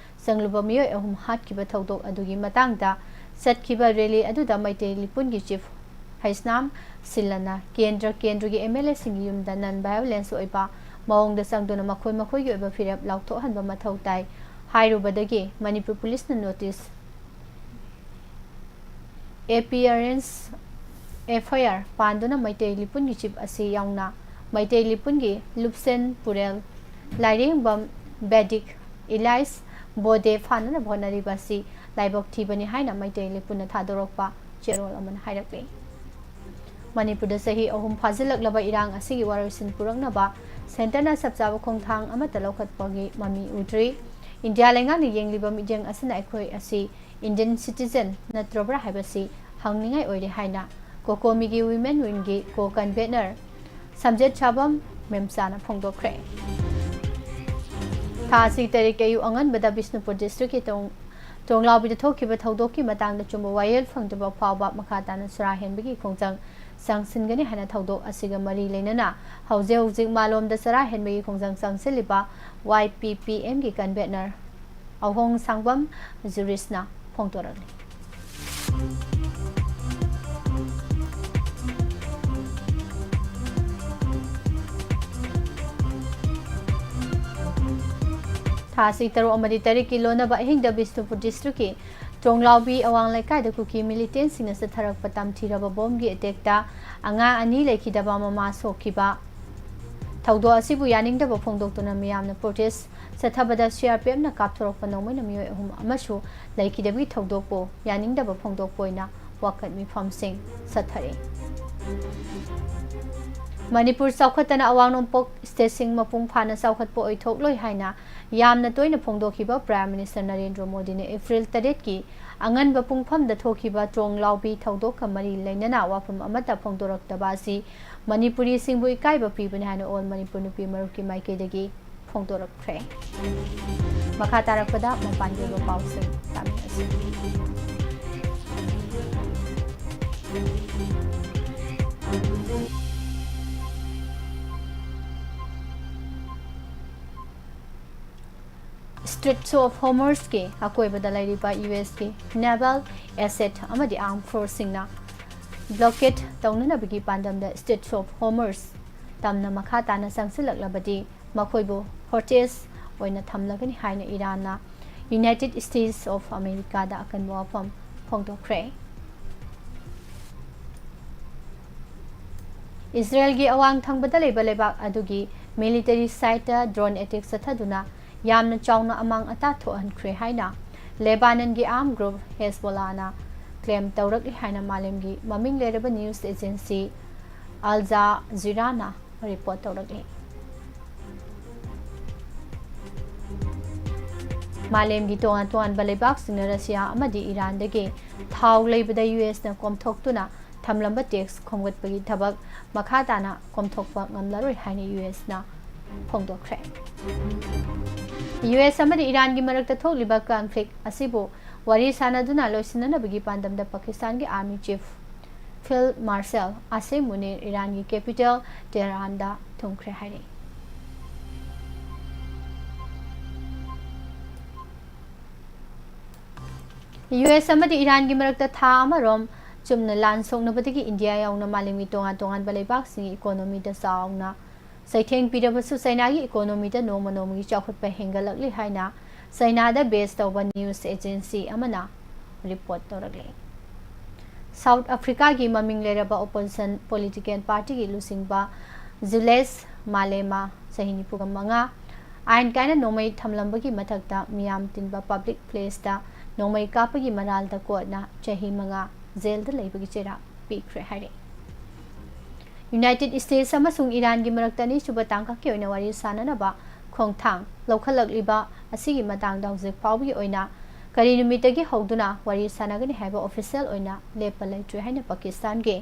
ꯆꯪꯂꯨꯕ ꯃꯤꯑꯣꯏ ꯑꯍꯨꯝ ꯍꯥꯠꯈꯤꯕ ꯊꯧꯗꯣꯛ ꯑꯗꯨꯒꯤ ꯃꯇꯥꯡꯗ ꯆꯠꯈꯤꯕ rally ꯑꯗꯨꯗ ꯃꯩꯇꯩ ꯂꯤꯄꯨꯟꯒꯤ chief ꯍꯩꯁꯅꯥꯝ ꯁꯤꯜꯂꯅ ꯀꯦꯟꯗ꯭ꯔ ꯀꯦꯟꯗ꯭ꯔꯒꯤ MLAꯁꯤꯡꯒꯤ ꯌꯨꯝꯗ non violence ꯑꯣꯏꯕ ꯃꯑꯣꯡꯗ ꯆꯪꯗꯨꯅ ꯃꯈꯣꯏ ꯃꯈꯣꯏꯒꯤ ꯑꯣꯏꯕ ꯐꯤꯔꯦꯞ ꯂꯥꯎꯊꯣꯛꯍꯟꯕ ꯃꯊꯧ ꯇꯥꯏ ꯍꯥꯏꯔꯨꯕꯗꯒꯤ ꯃꯅꯤꯄꯨꯔ ꯄꯨꯂꯤꯁꯅ notice appearance FIR ꯄꯥꯟꯗꯨꯅ Meitei ꯂꯤꯄꯨꯟꯒꯤ chief ꯑꯁꯤ ꯌꯥꯎꯅ ꯃꯩꯇꯩ ꯂꯤꯄꯨꯟꯒꯤ ꯂꯨꯞꯁꯦꯟ ꯄꯨꯔꯦꯜ ꯂꯥꯏꯔꯦꯝꯕꯝ ꯕꯦꯗꯤꯛ ꯏꯂꯥꯏꯁ ꯕꯣꯗꯦ ꯐꯥꯅꯅꯕ ꯍꯣꯠꯅꯔꯤꯕ ꯑꯁꯤ ꯂꯥꯏꯕꯛ ꯊꯤꯕꯅꯤ ꯍꯥꯏꯅ ꯃꯩꯇꯩ ꯂꯤꯄꯨꯟꯅ ꯊꯥꯗꯣꯔꯛꯄ ꯆꯦꯔꯣꯜ ꯑꯃꯅ ꯍꯥꯏꯔꯛꯂꯤ꯫ ꯃꯅꯤꯄꯨꯔꯗ ꯆꯍꯤ ꯑꯍꯨꯝ ꯐꯥꯖꯤꯜꯂꯛꯂꯕ ꯏꯔꯥꯡ ꯑꯁꯤꯒꯤ ꯋꯥꯔꯣꯏꯁꯤꯟ ꯄꯨꯔꯛꯅꯕ centreꯅ ꯆꯞ ꯆꯥꯕ ꯈꯣꯡꯊꯥꯡ ꯑꯃꯠꯇ ꯂꯧꯈꯠꯄꯒꯤ ꯃꯃꯤ ꯎꯗ꯭ꯔꯤ꯫ ꯏꯟꯗꯤꯌꯥ ꯂꯩꯉꯥꯛꯅ ꯌꯦꯡꯂꯤꯕ ꯃꯤꯠꯌꯦꯡ ꯑꯁꯤꯅ ꯑꯩꯈꯣꯏ ꯑꯁꯤ Indian citizen ꯅꯠꯇ꯭ꯔꯕ꯭ꯔꯥ ꯍꯥꯏꯕꯁꯤ ꯍꯪꯅꯤꯡꯉꯥꯏ ꯑꯣꯏꯔꯦ ꯍꯥꯏꯅ ꯀꯣꯀꯣꯃꯤꯒꯤ women wingꯒꯤ co-convener ꯁꯝꯖꯦꯠ ꯁꯥꯕꯝ ꯃꯦꯝꯆꯥꯅ ꯐꯣꯡꯗꯣꯛꯈ꯭ꯔꯦ꯫ ꯊꯥ ꯑꯁꯤꯒꯤ ꯇꯔꯤꯛ ꯑꯌꯨꯛ ꯑꯉꯟꯕꯗ ꯕꯤꯁꯅꯨꯄꯨꯔ districtꯀꯤ ꯇꯣꯡ-, ꯇꯣꯡꯂꯥꯎꯕꯤꯗ ꯊꯣꯛꯈꯤꯕ ꯊꯧꯗꯣꯛꯀꯤ ꯃꯇꯥꯡꯗ ꯆꯨꯝꯕ ꯋꯥꯌꯦꯜ ꯐꯪꯗ꯭ꯔꯤꯕ ꯐꯥꯎꯕ ꯃꯈꯥ ꯇꯥꯅ ꯁꯨꯔꯥ ꯍꯦꯟꯕꯒꯤ ꯈꯣꯡꯖꯪ ꯆꯪꯁꯤꯟꯒꯅꯤ ꯍꯥꯏꯅ ꯊꯧꯗꯣꯛ ꯑꯁꯤꯒ ꯃꯔꯤ ꯂꯩꯅꯅ ꯍꯧꯖꯤꯛ ꯍꯧꯖꯤꯛ ꯃꯥꯂꯣꯝꯗ ꯆꯔꯥ ꯍꯦꯟꯕꯒꯤ ꯈꯣꯡꯖꯪ ꯆꯪꯁꯤꯜꯂꯤꯕ ꯋꯥꯏ ꯄꯤ ꯄꯤ ꯑꯦꯝꯒꯤ ꯀꯟꯚꯦꯅꯔ ꯑꯍꯣꯡ ꯁꯥꯡꯕꯝ ꯖꯨꯔꯤꯁꯅ ꯐꯣꯡꯗꯣꯔꯛꯂꯤ꯫ ꯊꯥꯁꯤ ꯇꯔꯨꯛ ꯑꯃꯗꯤ ꯇꯔꯦꯠꯀꯤ ꯂꯣꯟꯅꯕ ꯑꯍꯤꯡꯗ ꯕꯤꯁꯅꯨꯄꯨꯔ ꯗꯤꯁꯇ꯭ꯔꯤꯛꯀꯤ ꯇꯣꯡꯂꯥꯎꯕꯤ ꯑꯋꯥꯡ ꯂꯩꯀꯥꯏꯗ ꯀꯨꯀꯤ ꯃꯤꯂꯤꯇꯦꯟꯁꯤꯡꯅ ꯆꯠꯊꯔꯛꯄ ꯇꯝꯊꯤꯔꯕ ꯕꯣꯝꯒꯤ ꯑꯦꯇꯦꯛꯇ ꯑꯉꯥꯡ ꯑꯅꯤ ꯂꯩꯈꯤꯗꯕ, ꯃꯃꯥ ꯁꯣꯛꯈꯤꯕ꯫ ꯊꯧꯗꯣꯛ ꯑꯁꯤꯕꯨ ꯌꯥꯅꯤꯡꯗꯕ ꯐꯣꯡꯗꯣꯛꯇꯨꯅ ꯃꯤꯌꯥꯝꯅ ꯄ꯭ꯔꯣꯇꯦꯁ ꯆꯠꯊꯕꯗ ꯁꯤ ꯑꯥꯔ ꯄꯤ ꯑꯦꯐꯅ ꯀꯥꯞꯊꯣꯔꯛꯄ ꯅꯣꯡꯃꯩꯅ ꯃꯤꯑꯣꯏ ꯑꯍꯨꯝ ꯑꯃꯁꯨ ꯂꯩꯈꯤꯗꯕꯒꯤ ꯊꯧꯗꯣꯛꯄꯨ ꯌꯥꯅꯤꯡꯗꯕ ꯐꯣꯡꯗꯣꯛꯄ ꯑꯣꯏꯅ ꯋꯥꯀꯠ ꯃꯤꯐꯝꯁꯤꯡ ꯆꯠꯊꯔꯤ꯫ ꯃꯅꯤꯄꯨꯔ ꯆꯥꯎꯈꯠꯇꯅ ꯑꯋꯥꯡ ꯅꯣꯡꯄꯣꯛ ꯁ꯭ꯇꯦꯠꯁꯤꯡ ꯃꯄꯨꯡ ꯐꯥꯅ ꯆꯥꯎꯈꯠꯄ ꯑꯣꯏꯊꯣꯛꯂꯣꯏ ꯍꯥꯏꯅ ꯌꯥꯝꯅ ꯇꯣꯏꯅ ꯐꯣꯡꯗꯣꯛꯈꯤꯕ ꯄ꯭ꯔꯥꯏꯝ ꯃꯤꯅꯤꯁꯇꯔ ꯅꯔꯦꯟꯗ꯭ꯔ ꯃꯣꯗꯤꯅ ꯑꯦꯄ꯭ꯔꯤꯜ ꯇꯔꯦꯠꯀꯤ ꯑꯉꯟꯕ ꯄꯨꯡꯐꯝꯗ ꯊꯣꯛꯈꯤꯕ ꯇ꯭ꯔꯣꯡ ꯂꯥꯎꯕꯤ ꯊꯧꯗꯣꯛꯀ ꯃꯔꯤ ꯂꯩꯅꯅ ꯋꯥꯐꯝ ꯑꯃꯠꯇ ꯐꯣꯡꯗꯣꯔꯛꯇꯕ ꯑꯁꯤ ꯃꯅꯤꯄꯨꯔꯤꯁꯤꯡꯕꯨ ꯏꯀꯥꯏꯕ ꯄꯤꯕꯅꯤ ꯍꯥꯏꯅ ꯑꯣꯜ ꯃꯅꯤꯄꯨꯔ ꯅꯨꯄꯤ ꯃꯔꯨꯞꯀꯤ ꯃꯥꯏꯀꯩꯗꯒꯤ ꯐꯣꯡꯗꯣꯔꯛꯈ꯭ꯔꯦ꯫ ꯃꯈꯥ ꯇꯥꯔꯛꯄꯗ ꯃꯄꯥꯟꯒꯤ ꯑꯣꯏꯕ ꯄꯥꯎꯁꯤꯡ ꯇꯥꯃꯤꯟꯅꯁꯤ꯫ Straits of Hormuzꯀꯤ ꯑꯀꯣꯏꯕꯗ ꯂꯩꯔꯤꯕ ꯌꯨ ꯑꯦꯁꯀꯤ naval asset ꯑꯃꯗꯤ armed forceꯁꯤꯡꯅ blockade ꯇꯧꯅꯅꯕꯒꯤ ꯄꯥꯟꯗꯝꯗ Straits of Hormuz ꯇꯝꯅ ꯃꯈꯥ ꯇꯥꯅ ꯆꯪꯁꯤꯜꯂꯛꯂꯕꯗꯤ ꯃꯈꯣꯏꯕꯨ hostage ꯑꯣꯏꯅ ꯊꯝꯂꯒꯅꯤ ꯍꯥꯏꯅ ꯏꯔꯥꯟꯅ United States of Americaꯗ ꯑꯀꯟꯕ ꯋꯥꯐꯝ ꯐꯣꯡꯗꯣꯛꯈ꯭ꯔꯦ꯫ ꯏꯖꯔꯦꯜꯒꯤ ꯑꯋꯥꯡ ꯊꯪꯕꯗ ꯂꯩꯕ ꯂꯩꯕꯥꯛ ꯑꯗꯨꯒꯤ military siteꯇ drone attack ꯆꯠꯊꯗꯨꯅ ꯌꯥꯝꯅ ꯆꯥꯎꯅ ꯑꯃꯥꯡ ꯑꯇꯥ ꯊꯣꯛꯍꯟꯈ꯭ꯔꯦ ꯍꯥꯏꯅ ꯂꯦꯕꯥꯅꯟꯒꯤ armed group ꯍꯦꯖꯕꯣꯂꯥꯅ claim ꯇꯧꯔꯛꯂꯤ ꯍꯥꯏꯅ ꯃꯥꯂꯦꯝꯒꯤ ꯃꯃꯤꯡ ꯂꯩꯔꯕ news agency Al Jazeeraꯅ report ꯇꯧꯔꯛꯂꯤ꯫ ꯃꯥꯂꯦꯝꯒꯤ ꯇꯣꯉꯥꯟ ꯇꯣꯉꯥꯟꯕ ꯂꯩꯕꯥꯛꯁꯤꯡꯅ ꯔꯁꯤꯌꯥ ꯑꯃꯗꯤ ꯏꯔꯥꯟꯗꯒꯤ ꯊꯥꯎ ꯂꯩꯕꯗ ꯌꯨ ꯑꯦꯁꯅ ꯀꯣꯝꯊꯣꯛꯇꯨꯅ ꯊꯝꯂꯝꯕ tax ꯈꯣꯝꯒꯠꯄꯒꯤ ꯊꯕꯛ ꯃꯈꯥ ꯇꯥꯅ ꯀꯣꯝꯊꯣꯛꯄ ꯉꯝꯂꯔꯣꯏ ꯍꯥꯏꯅ ꯌꯨ ꯑꯦꯁꯅ ꯐꯣꯡꯗꯣꯛꯈ꯭ꯔꯦ꯫ ꯌꯨ ꯑꯦꯁ ꯑꯃꯗꯤ ꯏꯔꯥꯟꯒꯤ ꯃꯔꯛꯇ ꯊꯣꯛꯂꯤꯕ conflict ꯑꯁꯤꯕꯨ ꯋꯥꯔꯤ ꯁꯥꯅꯗꯨꯅ ꯂꯣꯏꯁꯤꯟꯅꯅꯕꯒꯤ ꯄꯥꯟꯗꯝꯗ ꯄꯥꯀꯤꯁꯇꯥꯟꯒꯤ army chief Field Marshal ꯑꯁꯤꯝ ꯃꯨꯅꯤꯔ ꯏꯔꯥꯟꯒꯤ capital ꯇꯦꯍꯔꯥꯟꯗ ꯊꯨꯡꯈ꯭ꯔꯦ ꯍꯥꯏꯔꯤ꯫ ꯌꯨ ꯑꯦꯁ ꯑꯃꯗꯤ ꯏꯔꯥꯟꯒꯤ ꯃꯔꯛꯇ ꯊꯥ ꯑꯃꯔꯣꯝ ꯆꯨꯝꯅ ꯂꯥꯟ ꯁꯣꯛꯅꯕꯗꯒꯤ ꯏꯟꯗꯤꯌꯥ ꯌꯥꯎꯅ ꯃꯥꯂꯦꯝꯒꯤ ꯇꯣꯉꯥꯟ ꯇꯣꯉꯥꯟꯕ ꯂꯩꯕꯥꯛꯁꯤꯡꯒꯤ economy ꯗ ꯆꯥꯎꯅ ꯆꯩꯊꯦꯡ ꯄꯤꯔꯕꯁꯨ, ꯆꯩꯅꯥꯒꯤ economy ꯗ ꯅꯣꯡꯃ ꯅꯣꯡꯃꯒꯤ ꯆꯥꯎꯈꯠꯄ ꯍꯦꯟꯒꯠꯂꯛꯂꯤ ꯍꯥꯏꯅ ꯆꯩꯅꯥꯗ base ꯇꯧꯕ news agency ꯑꯃꯅ report ꯇꯧꯔꯛꯂꯤ꯫ South Africa ꯒꯤ ꯃꯃꯤꯡ ꯂꯩꯔꯕ opposition political party ꯒꯤ ꯂꯨꯆꯤꯡꯕ ꯖꯨꯂꯦꯁ ꯃꯥꯂꯦꯃꯥ, ꯆꯍꯤ ꯅꯤꯐꯨꯒ ꯃꯉꯥ, ꯑꯥꯏꯟ ꯀꯥꯏꯅ ꯅꯣꯡꯃꯩ ꯊꯝꯂꯝꯕꯒꯤ ꯃꯊꯛꯇ ꯃꯤꯌꯥꯝ ꯇꯤꯟꯕ public place ꯇ ꯅꯣꯡꯃꯩ ꯀꯥꯞꯄꯒꯤ ꯃꯔꯥꯜꯗ court ꯅ ꯆꯍꯤ ꯃꯉꯥ jail ꯗ ꯂꯩꯕꯒꯤ ꯆꯩꯔꯥꯛ ꯄꯤꯈ꯭ꯔꯦ ꯍꯥꯏꯔꯤ꯫ United States ꯑꯃꯁꯨꯡ ꯏꯔꯥꯟꯒꯤ ꯃꯔꯛꯇ ꯑꯅꯤꯁꯨꯕ ꯇꯥꯡꯀꯛꯀꯤ ꯑꯣꯏꯅ ꯋꯥꯔꯤ ꯁꯥꯅꯅꯕ ꯈꯣꯡꯊꯥꯡ ꯂꯧꯈꯠꯂꯛꯂꯤꯕ ꯑꯁꯤꯒꯤ ꯃꯇꯥꯡꯗ ꯍꯧꯖꯤꯛ ꯐꯥꯎꯕꯒꯤ ꯑꯣꯏꯅ ꯀꯔꯤ ꯅꯨꯃꯤꯠꯇꯒꯤ ꯍꯧꯗꯨꯅ ꯋꯥꯔꯤ ꯁꯥꯅꯒꯅꯤ ꯍꯥꯏꯕ official ꯑꯣꯏꯅ ꯂꯦꯞꯄ ꯂꯩꯇ꯭ꯔꯤ ꯍꯥꯏꯅ ꯄꯥꯀꯤꯁꯇꯥꯟꯒꯤ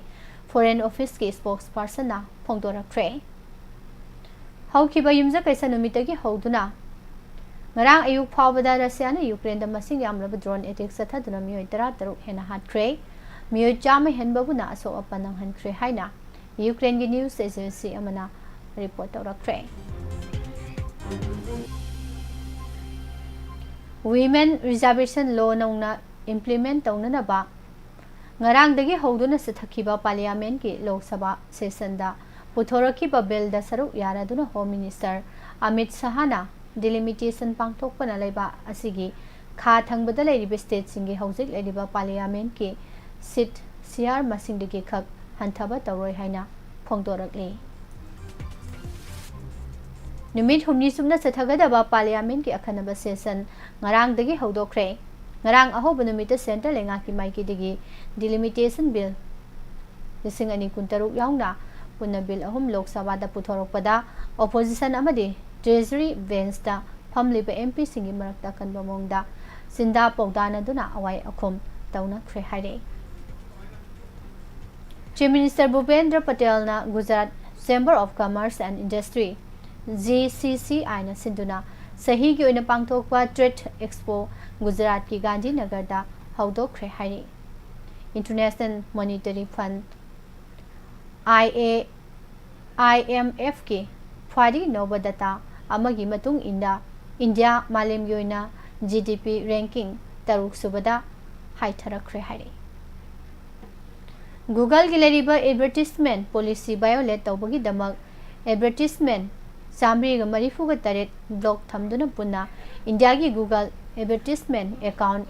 Foreign Office ꯀꯤ spokesperson ꯅ ꯐꯣꯡꯗꯣꯔꯛꯈ꯭ꯔꯦ꯫ ꯍꯧꯈꯤꯕ ꯌꯨꯝꯖꯀꯩꯁ ꯅꯨꯃꯤꯠꯇꯒꯤ ꯍꯧꯗꯨꯅ ꯉꯔꯥꯡ ꯑꯌꯨꯛ ꯐꯥꯎꯕꯗ ꯔꯁꯤꯌꯥꯅ ꯌꯨꯀ꯭ꯔꯦꯟꯗ ꯃꯁꯤꯡ ꯌꯥꯝꯂꯕ drone attack ꯆꯠꯊꯗꯨꯅ ꯃꯤꯑꯣꯏ ꯇꯔꯥꯇꯔꯨꯛ ꯍꯦꯟꯅ ꯍꯥꯠꯈ꯭ꯔꯦ, ꯃꯤꯑꯣꯏ ꯆꯥꯝꯃ ꯍꯦꯟꯕꯕꯨꯅ ꯑꯁꯣꯛ ꯑꯄꯟ ꯅꯪꯍꯟꯈ꯭ꯔꯦ ꯍꯥꯏꯅ ꯌꯨꯀ꯭ꯔꯦꯟꯒꯤ news agency ꯑꯃꯅ report ꯇꯧꯔꯛꯈ꯭ꯔꯦ꯫ Women Reservation Law ꯅꯧꯅ implement ꯇꯧꯅꯅꯕ ꯉꯔꯥꯡꯗꯒꯤ ꯍꯧꯗꯨꯅ ꯆꯠꯊꯈꯤꯕ Parliament ꯀꯤ ꯂꯣꯛ ꯁꯚꯥ session ꯗ ꯄꯨꯊꯣꯔꯛꯈꯤꯕ bill ꯗ ꯁꯔꯨꯛ ꯌꯥꯅꯗꯨꯅ Home Minister ꯑꯃꯤꯠ ꯁꯍꯥꯅ delimitation ꯄꯥꯡꯊꯣꯛꯄꯅ ꯂꯩꯕꯥꯛ ꯑꯁꯤꯒꯤ ꯈꯥ ꯊꯪꯕꯗ ꯂꯩꯔꯤꯕ state ꯁꯤꯡꯒꯤ ꯍꯧꯖꯤꯛ ꯂꯩꯔꯤꯕ Parliament ꯀꯤ seat ꯁꯤꯌꯥꯔ ꯃꯁꯤꯡꯗꯒꯤ ꯈꯛ ꯍꯟꯊꯕ ꯇꯧꯔꯣꯏ ꯍꯥꯏꯅ ꯐꯣꯡꯗꯣꯔꯛꯂꯤ꯫ ꯅꯨꯃꯤꯠ ꯍꯨꯝꯅꯤ ꯆꯨꯞꯅ ꯆꯠꯊꯒꯗꯕ Parliament ꯀꯤ ꯑꯈꯟꯅꯕ session ꯉꯔꯥꯡꯗꯒꯤ ꯍꯧꯗꯣꯛꯈ꯭ꯔꯦ꯫ ꯉꯔꯥꯡ ꯑꯍꯧꯕ ꯅꯨꯃꯤꯠꯇ central ꯂꯩꯉꯥꯛꯀꯤ ꯃꯥꯏꯀꯩꯗꯒꯤ delimitation bill ꯂꯤꯁꯤꯡ ꯑꯅꯤ ꯀꯨꯟꯇꯔꯨꯛ ꯌꯥꯎꯅ ꯄꯨꯟꯅ bill ꯑꯍꯨꯝ ꯂꯣꯛ ꯁꯚꯥꯗ ꯄꯨꯊꯣꯔꯛꯄꯗ, opposition ꯑꯃꯗꯤ Treasury bench ꯇ ꯐꯝꯂꯤꯕ M P ꯁꯤꯡꯒꯤ ꯃꯔꯛꯇ ꯑꯀꯟꯕ ꯃꯑꯣꯡꯗ ꯆꯤꯟꯗꯥ ꯄꯥꯎꯗꯥꯅꯗꯨꯅ ꯑꯋꯥꯏ ꯑꯈꯨꯝ ꯇꯧꯅꯈ꯭ꯔꯦ ꯍꯥꯏꯔꯛꯏ꯫ Chief Minister ꯚꯨꯄꯦꯟꯗ꯭ꯔ ꯄꯇꯦꯜꯅ Gujarat Chamber of Commerce and Industry, G C C I ꯅ ꯁꯤꯟꯗꯨꯅ ꯆꯍꯤꯒꯤ ꯑꯣꯏꯅ ꯄꯥꯡꯊꯣꯛꯄ Trade Expo ꯒꯨꯖꯔꯥꯠꯀꯤ ꯒꯥꯟꯙꯤꯅꯒꯔꯗ ꯍꯧꯗꯣꯛꯈ꯭ꯔꯦ ꯍꯥꯏꯔꯤ꯫ International Monetary Fund, I A, I M F ꯀꯤ ꯈ꯭ꯋꯥꯏꯗꯒꯤ ꯅꯧꯕ data ꯑꯃꯒꯤ ꯃꯇꯨꯡ ꯏꯟꯅ, ꯏꯟꯗꯤꯌꯥ ꯃꯥꯂꯦꯝꯒꯤ ꯑꯣꯏꯅ G D P ranking ꯇꯔꯨꯛ ꯁꯨꯕꯗ ꯍꯥꯏꯊꯔꯛꯈ꯭ꯔꯦ ꯍꯥꯏꯔꯛꯏ꯫ Google ꯒꯤ ꯂꯩꯔꯤꯕ advertisement policy violate ꯇꯧꯕꯒꯤꯗꯃꯛ advertisement ꯆꯥꯃꯔꯤꯒ ꯃꯔꯤꯐꯨꯒ ꯇꯔꯦꯠ block ꯊꯝꯗꯨꯅ ꯄꯨꯟꯅ ꯏꯟꯗꯤꯌꯥꯒꯤ Google advertisement account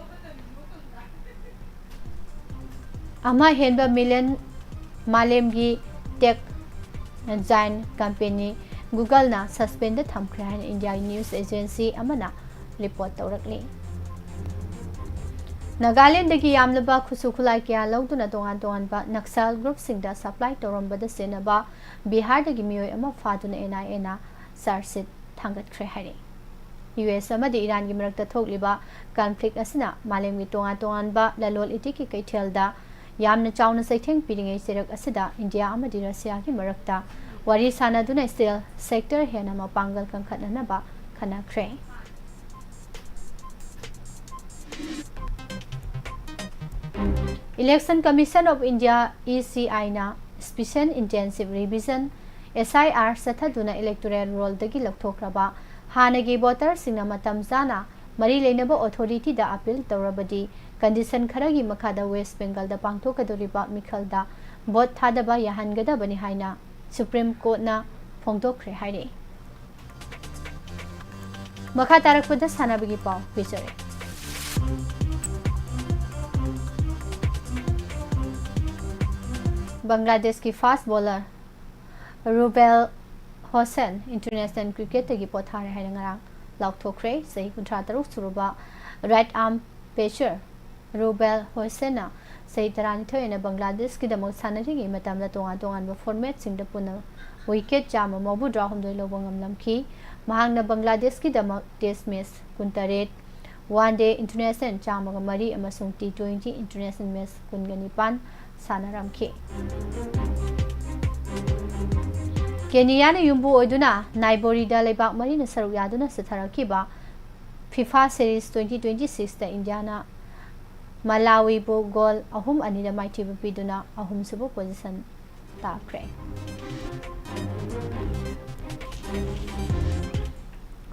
ꯑꯃ ꯍꯦꯟꯕ million ꯃꯥꯂꯦꯝꯒꯤ tech giant company Google ꯅ suspend ꯗ ꯊꯝꯈ꯭ꯔꯦ ꯍꯥꯏꯅ ꯏꯟꯗꯤꯌꯥꯒꯤ news agency ꯑꯃꯅ report ꯇꯧꯔꯛꯂꯤ꯫ ꯅꯥꯒꯥꯂꯦꯟꯗꯒꯤ ꯌꯥꯝꯂꯕ ꯈꯨꯠꯁꯨ ꯈꯨꯠꯂꯥꯏ ꯀꯌꯥ ꯂꯧꯗꯨꯅ ꯇꯣꯉꯥꯟ ꯇꯣꯉꯥꯟꯕ Naxal group ꯁꯤꯡꯗ supply ꯇꯧꯔꯝꯕꯗ ꯁꯤꯖꯤꯟꯅꯕ ꯕꯤꯍꯥꯔꯗꯒꯤ ꯃꯤꯑꯣꯏ ꯑꯃ ꯐꯥꯗꯨꯅ N I A ꯅ charge sheet ꯊꯥꯡꯒꯠꯈ꯭ꯔꯦ ꯍꯥꯏꯔꯤ꯫ U S ꯑꯃꯗꯤ ꯏꯔꯥꯟꯒꯤ ꯃꯔꯛꯇ ꯊꯣꯛꯂꯤꯕ conflict ꯑꯁꯤꯅ ꯃꯥꯂꯦꯝꯒꯤ ꯇꯣꯉꯥꯟ ꯇꯣꯉꯥꯟꯕ ꯂꯂꯣꯟ ꯏꯇꯤꯛꯀꯤ ꯀꯩꯊꯦꯜꯗ ꯌꯥꯝꯅ ꯆꯥꯎꯅ ꯆꯩꯊꯦꯡ ꯄꯤꯔꯤꯉꯩ ꯆꯩꯔꯛ ꯑꯁꯤꯗ ꯏꯟꯗꯤꯌꯥ ꯑꯃꯗꯤ ꯔꯁꯤꯌꯥꯒꯤ ꯃꯔꯛꯇ ꯋꯥꯔꯤ ꯁꯥꯅꯗꯨꯅ steel sector ꯍꯦꯟꯅ ꯃꯄꯥꯡꯒꯜ ꯀꯟꯈꯠꯅꯅꯕ ꯈꯟꯅꯈ꯭ꯔꯦ꯫ Election Commission of India, E C I ꯅ Special Intensive Revision, S I R ꯆꯠꯊꯗꯨꯅ electoral roll ꯗꯒꯤ ꯂꯧꯊꯣꯛꯈ꯭ꯔꯕ ꯍꯥꯟꯅꯒꯤ voter ꯁꯤꯡꯅ ꯃꯇꯝ ꯆꯥꯅ ꯃꯔꯤ ꯂꯩꯅꯕ authority ꯗ appeal ꯇꯧꯔꯕꯗꯤ, condition ꯈꯔꯒꯤ ꯃꯈꯥꯗ West Bengal ꯗ ꯄꯥꯡꯊꯣꯛꯀꯗꯧꯔꯤꯕ ꯃꯤꯈꯜꯗ vote ꯊꯥꯗꯕ ꯌꯥꯍꯟꯒꯗꯕꯅꯤ ꯍꯥꯏꯅ Supreme Court ꯅ ꯐꯣꯡꯗꯣꯛꯈ꯭ꯔꯦ ꯍꯥꯏꯔꯛꯏ꯫ ꯃꯈꯥ ꯇꯥꯔꯛꯄꯗ ꯁꯥꯟꯅꯕꯒꯤ ꯄꯥꯎ ꯄꯤꯖꯔꯤ꯫ ꯕꯪꯒ꯭ꯂꯥꯗꯦꯁꯀꯤ fast bowler ꯔꯨꯕꯦꯜ ꯍꯣꯁꯦꯟ international cricket ꯇꯒꯤ ꯄꯣꯊꯥꯔꯦ ꯍꯥꯏꯅ ꯉꯔꯥꯡ ꯂꯥꯎꯊꯣꯛꯈ꯭ꯔꯦ꯫ ꯆꯍꯤ ꯀꯨꯟꯊ꯭ꯔꯥ ꯇꯔꯨꯛ ꯁꯨꯔꯕ right arm pacer ꯔꯨꯕꯦꯜ ꯍꯣꯁꯦꯟꯅ ꯆꯍꯤ ꯇꯔꯥꯅꯤꯊꯣꯏ ꯑꯣꯏꯅ ꯕꯪꯒ꯭ꯂꯥꯗꯦꯁꯀꯤꯗꯃꯛ ꯁꯥꯟꯅꯔꯤꯉꯩ ꯃꯇꯝꯗ ꯇꯣꯉꯥꯟ ꯇꯣꯉꯥꯟꯕ format ꯁꯤꯡꯗ ꯄꯨꯟꯅ wicket ꯆꯥꯝꯃ ꯃꯧꯗ꯭ꯔꯥ ꯍꯨꯝꯗꯣꯏ ꯂꯧꯕ ꯉꯝꯂꯝꯈꯤ꯫ ꯃꯍꯥꯛꯅ ꯕꯪꯒ꯭ꯂꯥꯗꯦꯁꯀꯤꯗꯃꯛ test match ꯀꯨꯟꯇꯔꯦꯠ, one day international ꯆꯥꯝꯃꯒ ꯃꯔꯤ ꯑꯃꯁꯨꯡ T twenty international match ꯀꯨꯟꯒ ꯅꯤꯄꯥꯟ ꯁꯥꯟꯅꯔꯝꯈꯤ꯫ ꯀꯦꯅꯤꯌꯥꯅ ꯌꯨꯝꯕꯨ ꯑꯣꯏꯗꯨꯅ ꯅꯥꯏꯕꯣꯔꯤꯗ ꯂꯩꯕꯥꯛ ꯃꯔꯤꯅ ꯁꯔꯨꯛ ꯌꯥꯗꯨꯅ ꯆꯠꯊꯔꯛꯈꯤꯕ FIFA series twenty twenty-six ꯇ ꯏꯟꯗꯤꯌꯥꯅ ꯃꯂꯥꯋꯤꯕꯨ ꯒꯣꯜ ꯑꯍꯨꯝ ꯑꯅꯤꯗ ꯃꯥꯏꯊꯤꯕ ꯄꯤꯗꯨꯅ ꯑꯍꯨꯝꯁꯨꯕ ꯄꯣꯖꯤꯁꯟ ꯇꯥꯈ꯭ꯔꯦ꯫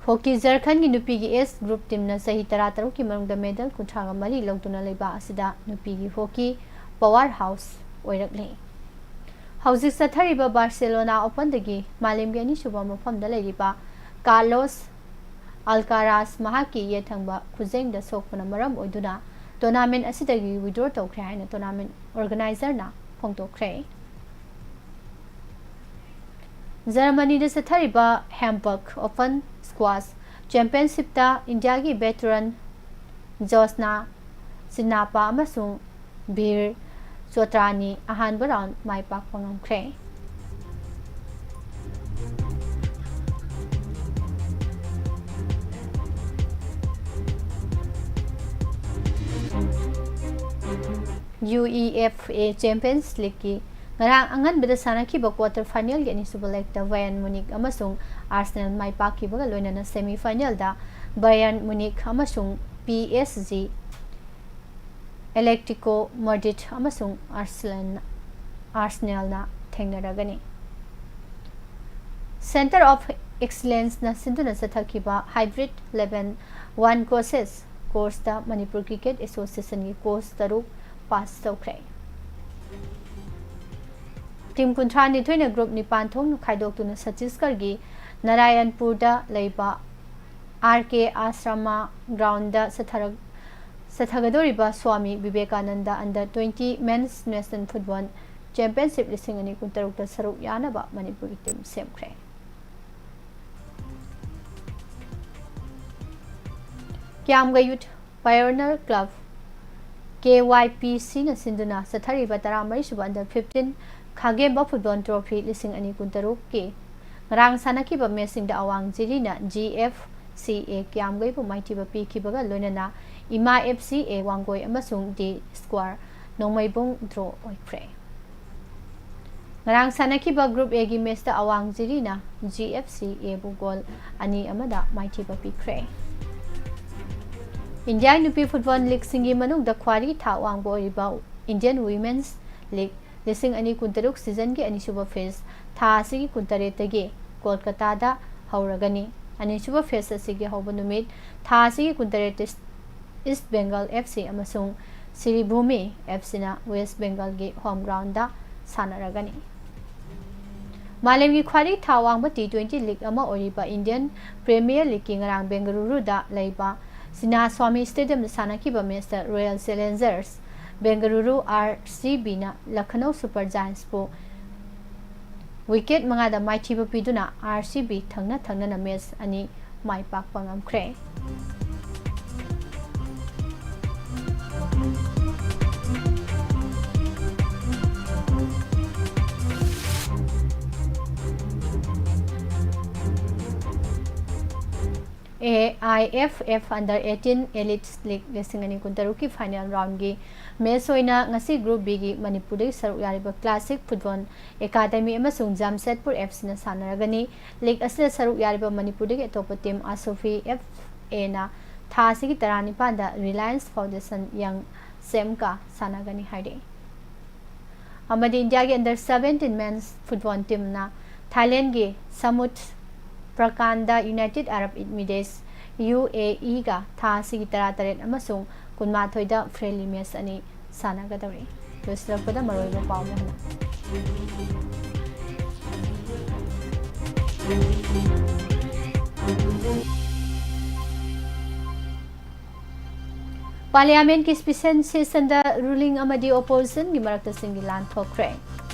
ꯍꯣꯀꯤ ꯖꯔꯈꯟꯒꯤ ꯅꯨꯄꯤꯒꯤ ꯑꯦꯁ ꯒ꯭ꯔꯨꯞ ꯇꯤꯝꯅ ꯆꯍꯤ ꯇꯔꯥꯇꯔꯨꯛꯀꯤ ꯃꯅꯨꯡꯗ ꯃꯦꯗꯜ ꯀꯨꯟꯊ꯭ꯔꯥꯒ ꯃꯔꯤ ꯂꯧꯗꯨꯅ ꯂꯩꯕ ꯑꯁꯤꯗ ꯅꯨꯄꯤꯒꯤ ꯍꯣꯀꯤ ꯄꯋꯥꯔ ꯍꯥꯎꯁ ꯑꯣꯏꯔꯛꯂꯤ꯫ ꯍꯧꯖꯤꯛ ꯆꯠꯊꯔꯤꯕ ꯕꯥꯔꯁꯦꯂꯣꯅꯥ ꯑꯣꯄꯟꯗꯒꯤ ꯃꯥꯂꯦꯝꯒꯤ ꯑꯅꯤꯁꯨꯕ ꯃꯐꯝꯗ ꯂꯩꯔꯤꯕ ꯀꯥꯔꯂꯣꯁ ꯑꯜꯀꯥꯔꯥꯁ ꯃꯍꯥꯛꯀꯤ ꯌꯦꯠ ꯊꯪꯕ ꯈꯨꯖꯦꯡꯗ ꯁꯣꯛꯄꯅ ꯃꯔꯝ ꯑꯣꯏꯗꯨꯅ ꯇꯣꯔꯅꯥꯃꯦꯟ ꯑꯁꯤꯗꯒꯤ ꯋꯤꯗ꯭ꯔꯣ ꯇꯧꯈ꯭ꯔꯦ ꯍꯥꯏꯅ ꯇꯣꯔꯅꯥꯃꯦꯟ ꯑꯣꯔꯒꯅꯥꯏꯖꯔꯅ ꯐꯣꯡꯗꯣꯛꯈ꯭ꯔꯦ꯫ ꯖꯔꯃꯅꯤꯗ ꯆꯠꯊꯔꯤꯕ ꯍꯦꯝꯕꯔꯒ ꯑꯣꯄꯟ ꯁ꯭ꯀ꯭ꯋꯥꯁ ꯆꯦꯝꯄꯤꯌꯟꯁꯤꯞꯇ ꯏꯟꯗꯤꯌꯥꯒꯤ ꯚꯦꯇꯔꯟ ꯖꯣꯁꯅꯥ ꯆꯤꯟꯅꯥꯄꯥ ꯑꯃꯁꯨꯡ ꯚꯤꯔ ꯆꯣꯇ꯭ꯔꯥꯅꯤ ꯑꯍꯥꯟꯕ ꯔꯥꯎꯟ ꯃꯥꯏ ꯄꯥꯛꯄ ꯉꯝꯈ꯭ꯔꯦ꯫ U E F A champions ꯂꯤꯒꯀꯤ ꯉꯔꯥꯡ ꯑꯉꯟꯕꯗ ꯁꯥꯟꯅꯈꯤꯕ ꯀ꯭ꯋꯥꯇꯔ ꯐꯥꯏꯅꯦꯜꯒꯤ ꯑꯅꯤꯁꯨꯕ ꯂꯦꯒꯇ ꯕꯌꯔꯟ ꯃꯨꯅꯤꯛ ꯑꯃꯁꯨꯡ ꯑꯥꯔꯁꯦꯅꯦꯜ ꯃꯥꯏ ꯄꯥꯛꯈꯤꯕꯒ ꯂꯣꯏꯅꯅ ꯁꯦꯃꯤ ꯐꯥꯏꯅꯦꯜꯗ ꯕꯌꯔꯟ ꯃꯨꯅꯤꯛ ꯑꯃꯁꯨꯡ P S G, Atletico Madrid ꯑꯃꯁꯨꯡ ꯑꯥꯔꯁꯦꯅꯦꯜ, ꯑꯥꯔꯁꯦꯅꯦꯜꯅ ꯊꯦꯡꯅꯔꯒꯅꯤ꯫ Centre of Excellence ꯅ ꯁꯤꯟꯗꯨꯅ ꯆꯠꯊꯈꯤꯕ ꯍꯥꯏꯕ꯭ꯔꯤꯠ ꯏꯂꯦꯚꯦꯟ ꯋꯥꯟ ꯀꯣꯆꯦꯁ ꯀꯣꯔꯁꯇ ꯃꯅꯤꯄꯨꯔ ꯀ꯭ꯔꯤꯀꯦꯠ ꯑꯦꯁꯣꯁꯤꯌꯦꯁꯟꯒꯤ ꯀꯣꯆ ꯇꯔꯨꯛ ꯄꯥꯁ ꯇꯧꯈ꯭ꯔꯦ꯫ ꯇꯤꯝ ꯀꯨꯟꯊ꯭ꯔꯥ ꯅꯤꯊꯣꯏꯅ ꯒ꯭ꯔꯨꯞ ꯅꯤꯄꯥꯟ ꯊꯣꯛꯅ ꯈꯥꯏꯗꯣꯛꯇꯨꯅ ꯁꯠꯇꯤꯁꯒꯔꯒꯤ ꯅꯥꯔꯥꯌꯟꯄꯨꯔꯗ ꯂꯩꯕ ꯑꯥꯔ ꯀꯦ ꯑꯥꯁ꯭ꯔꯃ ꯒ꯭ꯔꯥꯎꯟꯗ ꯆꯠꯊꯔꯛ-, ꯆꯠꯊꯒꯗꯧꯔꯤꯕ Swami Vivekananda under twenty men's national football championship ꯂꯤꯁꯤꯡ ꯑꯅꯤ ꯀꯨꯟꯇꯔꯨꯛꯇ ꯁꯔꯨꯛ ꯌꯥꯅꯕ ꯃꯅꯤꯄꯨꯔꯒꯤ ꯇꯤꯝ ꯁꯦꯝꯈ꯭ꯔꯦ꯫ Kyamgei youth pioneer club, K Y P ꯁꯤꯅ ꯁꯤꯟꯗꯨꯅ ꯆꯠꯊꯔꯤꯕ ꯇꯔꯥꯃꯔꯤꯁꯨꯕ ꯑꯟꯗꯔ ꯐꯤꯐꯇꯤꯟ ꯈꯥꯒꯦꯝꯕ ꯐꯨꯠꯕꯣꯜ ꯇ꯭ꯔꯣꯐꯤ ꯂꯤꯁꯤꯡ ꯑꯅꯤ ꯀꯨꯟꯇꯔꯨꯛꯀꯤ ꯉꯔꯥꯡ ꯁꯥꯟꯅꯈꯤꯕ ꯃꯦꯆꯁꯤꯡꯗ ꯑꯋꯥꯡ ꯖꯤꯔꯤꯅ ꯖꯤ ꯑꯦꯐ ꯁꯤ ꯑꯦ ꯀ꯭ꯌꯥꯝꯒꯩꯕꯨ ꯃꯥꯏꯊꯤꯕ ꯄꯤꯈꯤꯕꯒ ꯂꯣꯏꯅꯅ ꯏꯃꯥ ꯑꯦꯐ ꯁꯤ ꯑꯦ ꯋꯥꯡꯒꯣꯏ ꯑꯃꯁꯨꯡ ꯗꯤ ꯁ꯭ꯀ꯭ꯋꯥꯔ ꯅꯣꯡꯃꯩꯕꯨꯡ ꯗ꯭ꯔꯣ ꯑꯣꯏꯈ꯭ꯔꯦ꯫ ꯉꯔꯥꯡ ꯁꯥꯟꯅꯈꯤꯕ ꯒ꯭ꯔꯨꯞ ꯑꯦꯒꯤ ꯃꯦꯆꯇ ꯑꯋꯥꯡ ꯖꯤꯔꯤꯅ ꯖꯤ ꯑꯦꯐ ꯁꯤ ꯑꯦꯕꯨ ꯒꯣꯜ ꯑꯅꯤ ꯑꯃꯗ ꯃꯥꯏꯊꯤꯕ ꯄꯤꯈ꯭ꯔꯦ꯫ ꯏꯟꯗꯤꯌꯥꯒꯤ ꯅꯨꯄꯤ ꯐꯨꯠꯕꯣꯜ ꯂꯤꯒꯁꯤꯡꯒꯤ ꯃꯅꯨꯡꯗ ꯈ꯭ꯋꯥꯏꯗꯒꯤ ꯊꯥꯛ ꯋꯥꯡꯕ ꯑꯣꯏꯔꯤꯕ Indian Women's League ꯂꯤꯁꯤꯡ ꯑꯅꯤ ꯀꯨꯟꯇꯔꯨꯛ seasonꯒꯤ ꯑꯅꯤꯁꯨꯕ phase ꯊꯥ ꯑꯁꯤꯒꯤ ꯀꯨꯟꯇꯔꯦꯠꯇꯒꯤ ꯀꯣꯜꯀꯇꯥꯗ ꯍꯧꯔꯒꯅꯤ꯫ ꯑꯅꯤꯁꯨꯕ phase ꯑꯁꯤꯒꯤ ꯍꯧꯕ ꯅꯨꯃꯤꯠ ꯊꯥ ꯑꯁꯤꯒꯤ ꯀꯨꯟꯇꯔꯦꯠꯇ East Bengal F C ꯑꯃꯁꯨꯡ ꯁꯤꯔꯤꯚꯨꯃꯤ F Cꯅ West Bengalꯒꯤ home groundꯗ ꯁꯥꯟꯅꯔꯒꯅꯤ꯫ ꯃꯥꯂꯦꯝꯒꯤ ꯈ꯭ꯋꯥꯏꯗꯒꯤ ꯊꯥꯛ ꯋꯥꯡꯕ T twenty league ꯑꯃ ꯑꯣꯏꯔꯤꯕ Indian Premier Leagueꯀꯤ ꯉꯔꯥꯡ ꯕꯦꯡꯒꯂꯨꯔꯨꯗ ꯂꯩꯕ ꯁꯤꯅꯥꯁ꯭ꯋꯥꯃꯤ Stadiumꯗ ꯁꯥꯟꯅꯈꯤꯕ matchꯇ Royal Challengers Bengaluru, R C Bꯅ Lucknow Super Giantsꯄꯨ wicket ꯃꯉꯥꯗ ꯃꯥꯏꯊꯤꯕ ꯄꯤꯗꯨꯅ R C B ꯊꯪꯅ ꯊꯪꯅꯅ match ꯑꯅꯤ ꯃꯥꯏ ꯄꯥꯛꯄ ꯉꯝꯈ꯭ꯔꯦ꯫ A I F F Under eighteen Elite League ꯂꯤꯁꯤꯡ ꯑꯅꯤ ꯀꯨꯟꯇꯔꯨꯛꯀꯤ final roundꯒꯤ match ꯑꯣꯏꯅ ꯉꯁꯤ Group Bꯒꯤ ꯃꯅꯤꯄꯨꯔꯗꯒꯤ ꯁꯔꯨꯛ ꯌꯥꯔꯤꯕ Classic Football Academy ꯑꯃꯁꯨꯡ Jamshedpur F Cꯅ ꯁꯥꯟꯅꯔꯒꯅꯤ꯫ League ꯑꯁꯤꯗ ꯁꯔꯨꯛ ꯌꯥꯔꯤꯕ ꯃꯅꯤꯄꯨꯔꯗꯒꯤ ꯑꯇꯣꯞꯄ team ꯑꯁꯣꯐꯤ F Aꯅ ꯊꯥ ꯑꯁꯤꯒꯤ ꯇꯔꯥꯅꯤꯄꯥꯟꯗ Reliance Foundation Young Semka ꯁꯥꯟꯅꯒꯅꯤ ꯍꯥꯏꯔꯤ꯫ ꯑꯃꯗꯤ ꯏꯟꯗꯤꯌꯥꯒꯤ under seventeen men's football teamꯅ Thailandꯒꯤ Samut Prakanꯗ United Arab Emirates, UAEꯒ ꯊꯥ ꯑꯁꯤꯒꯤ ꯇꯔꯥꯇꯔꯦꯠ ꯑꯃꯁꯨꯡ ꯀꯨꯟꯃꯥꯊꯣꯏꯗ friendly match ꯑꯅꯤ ꯁꯥꯟꯅꯒꯗꯧꯔꯤ꯫ ꯂꯣꯏꯁꯤꯜꯂꯛꯄꯗ ꯃꯔꯨꯑꯣꯏꯕ ꯄꯥꯎ ꯑꯃ ꯍꯟꯅ꯫ Parliamentꯀꯤ special sessionꯗ ruling ꯑꯃꯗꯤ oppositionꯒꯤ ꯃꯔꯛꯇ ꯁꯤꯟꯒꯤ ꯂꯥꯟ ꯊꯣꯛꯈ꯭ꯔꯦ꯫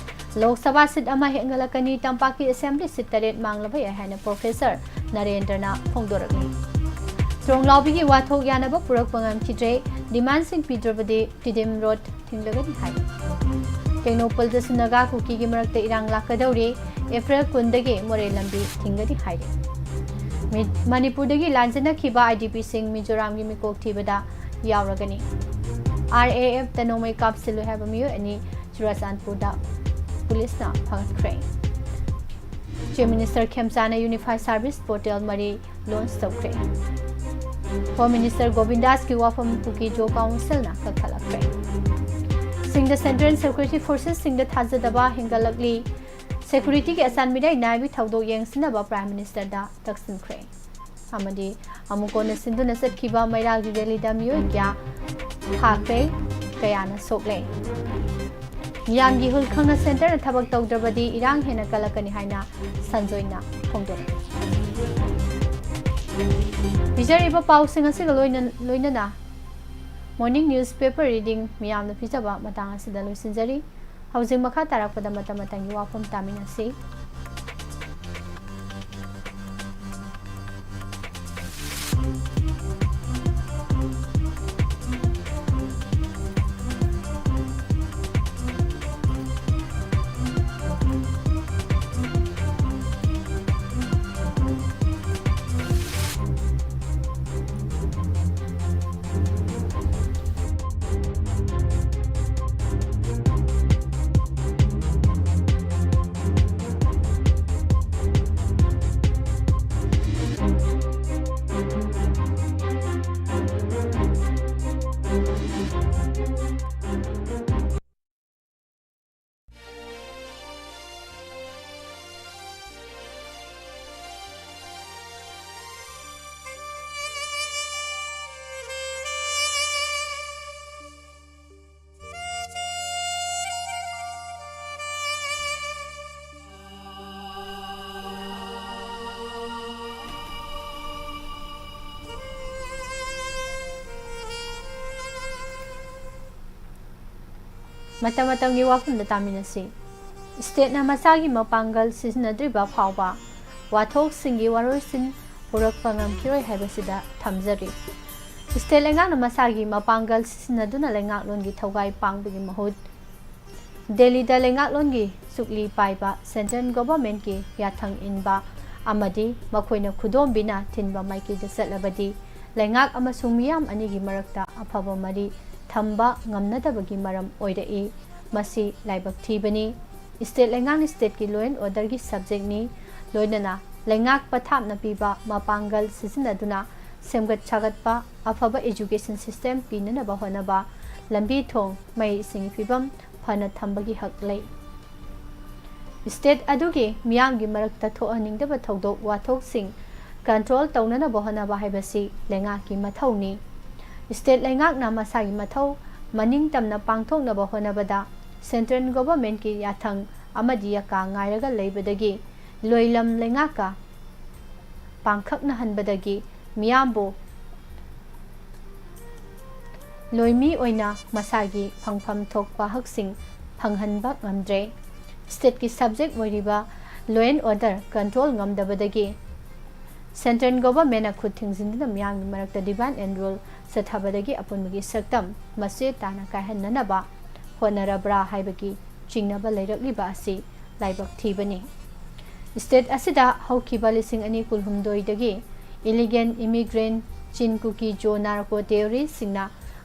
ꯂꯣꯛ ꯁꯚꯥ seat ꯑꯃ ꯍꯦꯟꯒꯠꯂꯛꯀꯅꯤ, ꯇꯝꯄꯥꯛꯀꯤ assembly seat ꯇꯔꯦꯠ ꯃꯥꯡꯂꯕ ꯌꯥꯏ ꯍꯥꯏꯅ Professor ꯅꯔꯦꯟꯗ꯭ꯔꯅ ꯐꯣꯡꯗꯣꯔꯛꯂꯤ꯫ ꯇ꯭ꯔꯣꯡꯂꯥꯎꯕꯤꯒꯤ ꯋꯥꯊꯣꯛ ꯌꯥꯅꯕ ꯄꯨꯔꯛꯄ ꯉꯝꯈꯤꯗ꯭ꯔꯦ, demandꯁꯤꯡ ꯄꯤꯗ꯭ꯔꯕꯗꯤ Tiddim Road ꯊꯤꯡꯂꯒꯅꯤ ꯍꯥꯏ꯫ ꯇꯦꯡꯅꯧꯄꯜꯗꯁꯨ ꯅꯥꯒꯥ ꯀꯨꯀꯤꯒꯤ ꯃꯔꯛꯇ ꯏꯔꯥꯡ ꯂꯥꯛꯀꯗꯧꯔꯤ, April ꯀꯨꯟꯗꯒꯤ ꯃꯣꯔꯦ ꯂꯝꯕꯤ ꯊꯤꯡꯒꯅꯤ ꯍꯥꯏꯔꯤ꯫ ꯃꯤ-, ꯃꯅꯤꯄꯨꯔꯗꯒꯤ ꯂꯥꯟꯖꯦꯟꯅꯈꯤꯕ IDPꯁꯤꯡ ꯃꯤꯖꯣꯔꯥꯝꯒꯤ ꯃꯤꯀꯣꯛ ꯊꯤꯕꯗ ꯌꯥꯎꯔꯒꯅꯤ꯫ RAFꯇ ꯅꯣꯡꯃꯩ ꯀꯥꯞꯁꯤꯜꯂꯨ ꯍꯥꯏꯕ ꯃꯤꯑꯣꯏ ꯑꯅꯤ ꯆꯨꯔꯆꯥꯟꯄꯨꯔꯗ ꯄꯨꯂꯤꯁꯅ ꯐꯥꯒꯠꯈ꯭ꯔꯦ꯫ Chief Minister ꯈꯦꯝꯆꯥꯅ Unified Service Portal ꯃꯔꯤ launch ꯇꯧꯈ꯭ꯔꯦ꯫ Home Minister ꯒꯣꯕꯤꯟꯗꯥꯁꯀꯤ ꯋꯥꯐꯝ ꯀꯨꯀꯤ ꯖꯣ ꯀꯥꯎꯟꯁꯤꯜꯅ ꯀꯛꯊꯠꯂꯛꯈ꯭ꯔꯦ꯫ ꯁꯤꯡꯗ Central Security Forcesꯁꯤꯡꯗ ꯊꯥꯖꯗꯕ ꯍꯦꯟꯒꯠꯂꯛꯂꯤ꯫ Securityꯒꯤ ꯑꯆꯥꯟ ꯃꯤꯔꯥꯏ ꯅꯥꯏꯕꯒꯤ ꯊꯧꯗꯣꯛ ꯌꯦꯡꯁꯤꯟꯅꯕ Prime Ministerꯗ ꯇꯛꯁꯤꯟꯈ꯭ꯔꯦ꯫ ꯑꯃꯗꯤ ꯑꯃꯨꯛ ꯀꯣꯟꯅ ꯁꯤꯟꯗꯨꯅ ꯆꯠꯈꯤꯕ ꯃꯩꯔꯥꯒꯤ rallyꯗ ꯃꯤꯑꯣꯏ ꯀꯌꯥ ꯊꯥꯈ꯭ꯔꯦ, ꯀꯌꯥꯅ ꯁꯣꯛꯂꯦ꯫ ꯃꯤꯌꯥꯝꯒꯤ ꯏꯍꯨꯜ ꯈꯪꯅ centreꯅ ꯊꯕꯛ ꯇꯧꯗ꯭ꯔꯕꯗꯤ ꯏꯔꯥꯡ ꯍꯦꯟꯅ ꯀꯜꯂꯛꯀꯅꯤ ꯍꯥꯏꯅ ꯁꯟꯖꯣꯏꯅ ꯐꯣꯡꯗꯣꯔꯛꯏ꯫ ꯄꯤꯖꯔꯤꯕ ꯄꯥꯎꯁꯤꯡ ꯑꯁꯤꯒ ꯂꯣꯏꯅ-, ꯂꯣꯏꯅꯅ Morning Newspaper Reading ꯃꯤꯌꯥꯝꯅ ꯄꯤꯖꯕ ꯃꯇꯥꯡ ꯑꯁꯤꯗ ꯂꯣꯏꯁꯤꯟꯖꯔꯤ꯫ ꯍꯧꯖꯤꯛ ꯃꯈꯥ ꯇꯥꯔꯛꯄꯗ ꯃꯇꯝ ꯃꯇꯝꯒꯤ ꯋꯥꯐꯝ ꯇꯥꯃꯤꯟꯅꯁꯤ꯫ ꯃꯇꯝ ꯃꯇꯝꯒꯤ ꯋꯥꯐꯝꯗ ꯇꯥꯃꯤꯟꯅꯁꯤ꯫ Stateꯅ ꯃꯁꯥꯒꯤ ꯃꯄꯥꯡꯒꯜ ꯁꯤꯖꯤꯟꯅꯗ꯭ꯔꯤꯕ ꯐꯥꯎꯕ ꯋꯥꯊꯣꯛꯁꯤꯡꯒꯤ ꯋꯥꯔꯣꯏꯁꯤꯟ ꯄꯨꯔꯛꯄ ꯉꯝꯈꯤꯔꯣꯏ ꯍꯥꯏꯕꯁꯤꯗ ꯊꯝꯖꯔꯤ꯫ State ꯂꯩꯉꯥꯛꯅ ꯃꯁꯥꯒꯤ ꯃꯄꯥꯡꯒꯜ ꯁꯤꯖꯤꯟꯅꯗꯨꯅ ꯂꯩꯉꯥꯛꯂꯣꯟꯒꯤ ꯊꯧꯒꯥꯏ ꯄꯥꯡꯕꯒꯤ ꯃꯍꯨꯠ, ꯗꯦꯜꯂꯤꯗ ꯂꯩꯉꯥꯛꯂꯣꯟꯒꯤ ꯆꯨꯛꯂꯤ ꯄꯥꯏꯕ central governmentꯀꯤ ꯌꯥꯊꯪ ꯏꯟꯕ ꯑꯃꯗꯤ ꯃꯈꯣꯏꯅ ꯈꯨꯗꯣꯝꯕꯤꯅ ꯊꯤꯟꯕ ꯃꯥꯏꯀꯩꯗ ꯆꯠꯂꯕꯗꯤ ꯂꯩꯉꯥꯛ ꯑꯃꯁꯨꯡ ꯃꯤꯌꯥꯝ ꯑꯅꯤꯒꯤ ꯃꯔꯛꯇ ꯑꯐꯕ ꯃꯔꯤ ꯊꯝꯕ ꯉꯝꯅꯗꯕꯒꯤ ꯃꯔꯝ ꯑꯣꯏꯔꯛꯏ꯫ ꯃꯁꯤ ꯂꯥꯏꯕꯛ ꯊꯤꯕꯅꯤ꯫ State ꯂꯩꯉꯥꯛꯅ stateꯀꯤ law and orderꯒꯤ subjectꯅꯤ꯫ ꯂꯣꯏꯅꯅ ꯂꯩꯉꯥꯛ ꯄꯊꯥꯞꯅ ꯄꯤꯕ ꯃꯄꯥꯡꯒꯜ ꯁꯤꯖꯤꯟꯅꯗꯨꯅ ꯁꯦꯝꯒꯠ ꯁꯥꯒꯠꯄ, ꯑꯐꯕ education system ꯄꯤꯅꯅꯕ ꯍꯣꯠꯅꯕ, ꯂꯝꯕꯤ ꯊꯣꯡ, ꯃꯩ ꯏꯁꯤꯡꯒꯤ ꯐꯤꯕꯝ ꯐꯅ ꯊꯝꯕꯒꯤ ꯍꯛ ꯂꯩ꯫ State ꯑꯗꯨꯒꯤ ꯃꯤꯌꯥꯝꯒꯤ ꯃꯔꯛꯇ ꯊꯣꯛꯍꯟꯅꯤꯡꯗꯕ ꯊꯧꯗꯣꯛ ꯋꯥꯊꯣꯛꯁꯤꯡ control ꯇꯧꯅꯅꯕ ꯍꯣꯠꯅꯕ ꯍꯥꯏꯕꯁꯤ ꯂꯩꯉꯥꯛꯀꯤ ꯃꯊꯧꯅꯤ꯫ State ꯂꯩꯉꯥꯛꯅ ꯃꯁꯥꯒꯤ ꯃꯊꯧ ꯃꯅꯤꯡ ꯇꯝꯅ ꯄꯥꯡꯊꯣꯛꯅꯕ ꯍꯣꯠꯅꯕꯗ central governmentꯀꯤ ꯌꯥꯊꯪ ꯑꯃꯗꯤ ꯌꯥꯀꯥ ꯉꯥꯏꯔꯒ ꯂꯩꯕꯗꯒꯤ ꯂꯣꯏꯂꯝ ꯂꯩꯉꯥꯛꯀ ꯄꯥꯡꯈꯛꯅꯍꯟꯕꯗꯒꯤ ꯃꯤꯌꯥꯝꯕꯨ ꯂꯣꯏꯃꯤ ꯑꯣꯏꯅ ꯃꯁꯥꯒꯤ ꯐꯪꯐꯝ ꯊꯣꯛꯄ ꯍꯛꯁꯤꯡ ꯐꯪꯍꯟꯕ ꯉꯝꯗ꯭ꯔꯦ꯫ Stateꯀꯤ subject ꯑꯣꯏꯔꯤꯕ law and order control ꯉꯝꯗꯕꯗꯒꯤ central governmentꯅ ꯈꯨꯠ ꯊꯤꯡꯖꯤꯟꯗꯨꯅ ꯃꯤꯌꯥꯝꯒꯤ ꯃꯔꯛꯇ divide and rule ꯆꯠꯊꯕꯗꯒꯤ ꯑꯄꯨꯟꯕꯒꯤ ꯁꯛꯇꯝ ꯃꯆꯦ ꯇꯥꯅ ꯀꯥꯏꯍꯟꯅꯅꯕ ꯍꯣꯠꯅꯔꯕ꯭ꯔꯥ ꯍꯥꯏꯕꯒꯤ ꯆꯤꯡꯅꯕ ꯂꯩꯔꯛꯂꯤꯕ ꯑꯁꯤ ꯂꯥꯏꯕꯛ ꯊꯤꯕꯅꯤ꯫ State ꯑꯁꯤꯗ ꯍꯧꯈꯤꯕ ꯂꯤꯁꯤꯡ ꯑꯅꯤ ꯀꯨꯟꯍꯨꯝꯗꯣꯏꯗꯒꯤ illegal immigrant ꯆꯤꯟ ꯀꯨꯀꯤ ꯖꯣ narco terroristꯁꯤꯡꯅ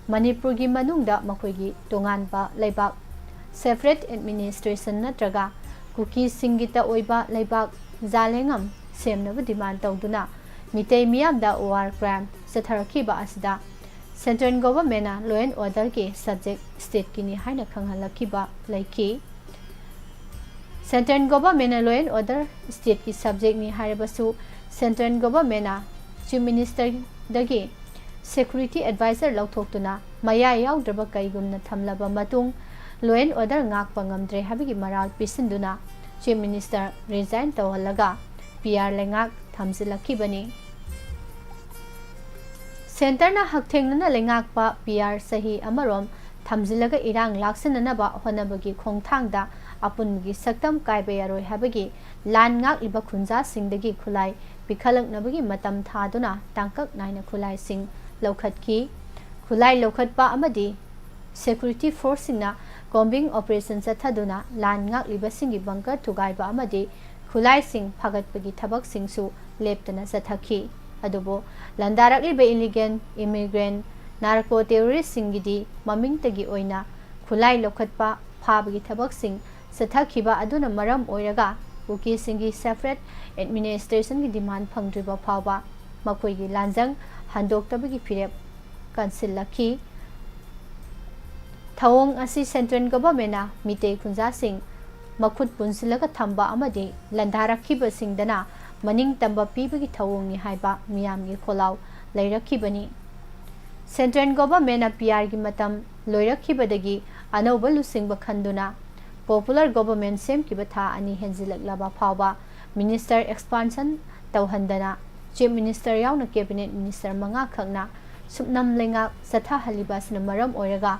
ꯃꯅꯤꯄꯨꯔꯒꯤ ꯃꯅꯨꯡꯗ ꯃꯈꯣꯏꯒꯤ ꯇꯣꯉꯥꯟꯕ ꯂꯩꯕꯥꯛ, separate administration ꯅꯠꯇ꯭ꯔꯒ ꯀꯨꯀꯤꯁꯤꯡꯒꯤꯇ ꯑꯣꯏꯕ ꯂꯩꯕꯥꯛ ꯖꯥꯂꯦꯡꯉꯝ ꯁꯦꯝꯅꯕ demand ꯇꯧꯗꯨꯅ ꯃꯤꯇꯩ ꯃꯤꯌꯥꯝꯗ war crime ꯆꯠꯊꯔꯛꯈꯤꯕ ꯑꯁꯤꯗ central governmentꯅ law and orderꯒꯤ subject stateꯀꯤꯅꯤ ꯍꯥꯏꯅ ꯈꯪꯍꯜꯂꯛꯈꯤꯕ ꯂꯩꯈꯤ꯫ Central governmentꯅ law and order stateꯀꯤ subjectꯅꯤ ꯍꯥꯏꯔꯕꯁꯨ central governmentꯅ Chief Ministerꯗꯒꯤ security advisor ꯂꯧꯊꯣꯛꯇꯨꯅ ꯃꯌꯥꯏ ꯌꯥꯎꯗ꯭ꯔꯕ ꯀꯩꯒꯨꯝꯅ ꯊꯝꯂꯕ ꯃꯇꯨꯡ law and order ꯉꯥꯛꯄ ꯉꯝꯗ꯭ꯔꯦ ꯍꯥꯏꯕꯒꯤ ꯃꯔꯥꯜ ꯄꯤꯁꯤꯟꯗꯨꯅ Chief Minister resign ꯇꯧꯍꯜꯂꯒ PR ꯂꯩꯉꯥꯛ ꯊꯝꯖꯤꯜꯂꯛꯈꯤꯕꯅꯤ꯫ Centreꯅ ꯍꯛꯊꯦꯡꯅꯅ ꯂꯩꯉꯥꯛꯄ PR ꯆꯍꯤ ꯑꯃꯔꯣꯝ ꯊꯝꯖꯤꯜꯂꯒ ꯏꯔꯥꯡ ꯂꯥꯛꯁꯤꯟꯅꯅꯕ ꯍꯣꯠꯅꯕꯒꯤ ꯈꯣꯡꯊꯥꯡꯗ ꯑꯄꯨꯟꯕꯒꯤ ꯁꯛꯇꯝ ꯀꯥꯏꯕ ꯌꯥꯔꯣꯏ ꯍꯥꯏꯕꯒꯤ ꯂꯥꯟ ꯉꯥꯛꯂꯤꯕ ꯈꯨꯟꯖꯥꯁꯤꯡꯗꯒꯤ ꯈꯨꯠꯂꯥꯏ ꯄꯤꯈꯠꯂꯛꯅꯕꯒꯤ ꯃꯇꯝ ꯊꯥꯗꯨꯅ ꯇꯥꯡꯀꯛ ꯅꯥꯏꯅ ꯈꯨꯠꯂꯥꯏꯁꯤꯡ ꯂꯧꯈꯠꯈꯤ꯫ ꯈꯨꯠꯂꯥꯏ ꯂꯧꯈꯠꯄ ꯑꯃꯗꯤ security forceꯁꯤꯡꯅ combing operation ꯆꯠꯊꯗꯨꯅ ꯂꯥꯟ ꯉꯥꯛꯂꯤꯕꯁꯤꯡꯒꯤ bunker ꯊꯨꯒꯥꯏꯕ ꯑꯃꯗꯤ ꯈꯨꯠꯂꯥꯏꯁꯤꯡ ꯐꯥꯒꯠꯄꯒꯤ ꯊꯕꯛꯁꯤꯡꯁꯨ ꯂꯦꯞꯇꯅ ꯆꯠꯊꯈꯤ꯫ ꯑꯗꯨꯕꯨ ꯂꯥꯟꯗꯥꯔꯛꯂꯤꯕ illegal immigrant narco terroristꯁꯤꯡꯒꯤꯗꯤ ꯃꯃꯤꯡꯇꯒꯤ ꯑꯣꯏꯅ ꯈꯨꯠꯂꯥꯏ ꯂꯧꯈꯠꯄ, ꯐꯥꯕꯒꯤ ꯊꯕꯛꯁꯤꯡ ꯆꯠꯊꯈꯤꯕ ꯑꯗꯨꯅ ꯃꯔꯝ ꯑꯣꯏꯔꯒ ꯀꯨꯀꯤꯁꯤꯡꯒꯤ separate administrationꯒꯤ demand ꯐꯪꯗ꯭ꯔꯤꯕ ꯐꯥꯎꯕ ꯃꯈꯣꯏꯒꯤ ꯂꯥꯟꯖꯪ ꯍꯟꯗꯣꯛꯇꯕꯒꯤ ꯐꯤꯔꯦꯞ ꯀꯟꯁꯤꯜꯂꯛꯈꯤ꯫ ꯊꯧꯑꯣꯡ ꯑꯁꯤ central governmentꯅ ꯃꯤꯇꯩ ꯈꯨꯟꯖꯥꯁꯤꯡ ꯃꯈꯨꯠ ꯄꯨꯟꯁꯤꯜꯂꯒ ꯊꯝꯕ ꯑꯃꯗꯤ ꯂꯥꯟꯗꯥꯔꯛꯈꯤꯕꯁꯤꯡꯗꯅ ꯃꯅꯤꯡ ꯇꯝꯕ ꯄꯤꯕꯒꯤ ꯊꯧꯑꯣꯡꯅꯤ ꯍꯥꯏꯕ ꯃꯤꯌꯥꯝꯒꯤ ꯈꯣꯜꯂꯥꯎ ꯂꯩꯔꯛꯈꯤꯕꯅꯤ꯫ Central governmentꯅ PRꯒꯤ ꯃꯇꯝ ꯂꯣꯏꯔꯛꯈꯤꯕꯗꯒꯤ ꯑꯅꯧꯕ ꯂꯨꯆꯤꯡꯕ ꯈꯟꯗꯨꯅ popular government ꯁꯦꯝꯈꯤꯕ ꯊꯥ ꯑꯅꯤ ꯍꯦꯟꯖꯤꯜꯂꯛꯂꯕ ꯐꯥꯎꯕ minister expansion ꯇꯧꯍꯟꯗꯅ Chief Minister ꯌꯥꯎꯅ cabinet minister ꯃꯉꯥ ꯈꯛꯅ ꯁꯨꯞꯅꯝ ꯂꯩꯉꯥꯛ ꯆꯠꯊꯍꯜꯂꯤꯕ ꯑꯁꯤꯅ ꯃꯔꯝ ꯑꯣꯏꯔꯒ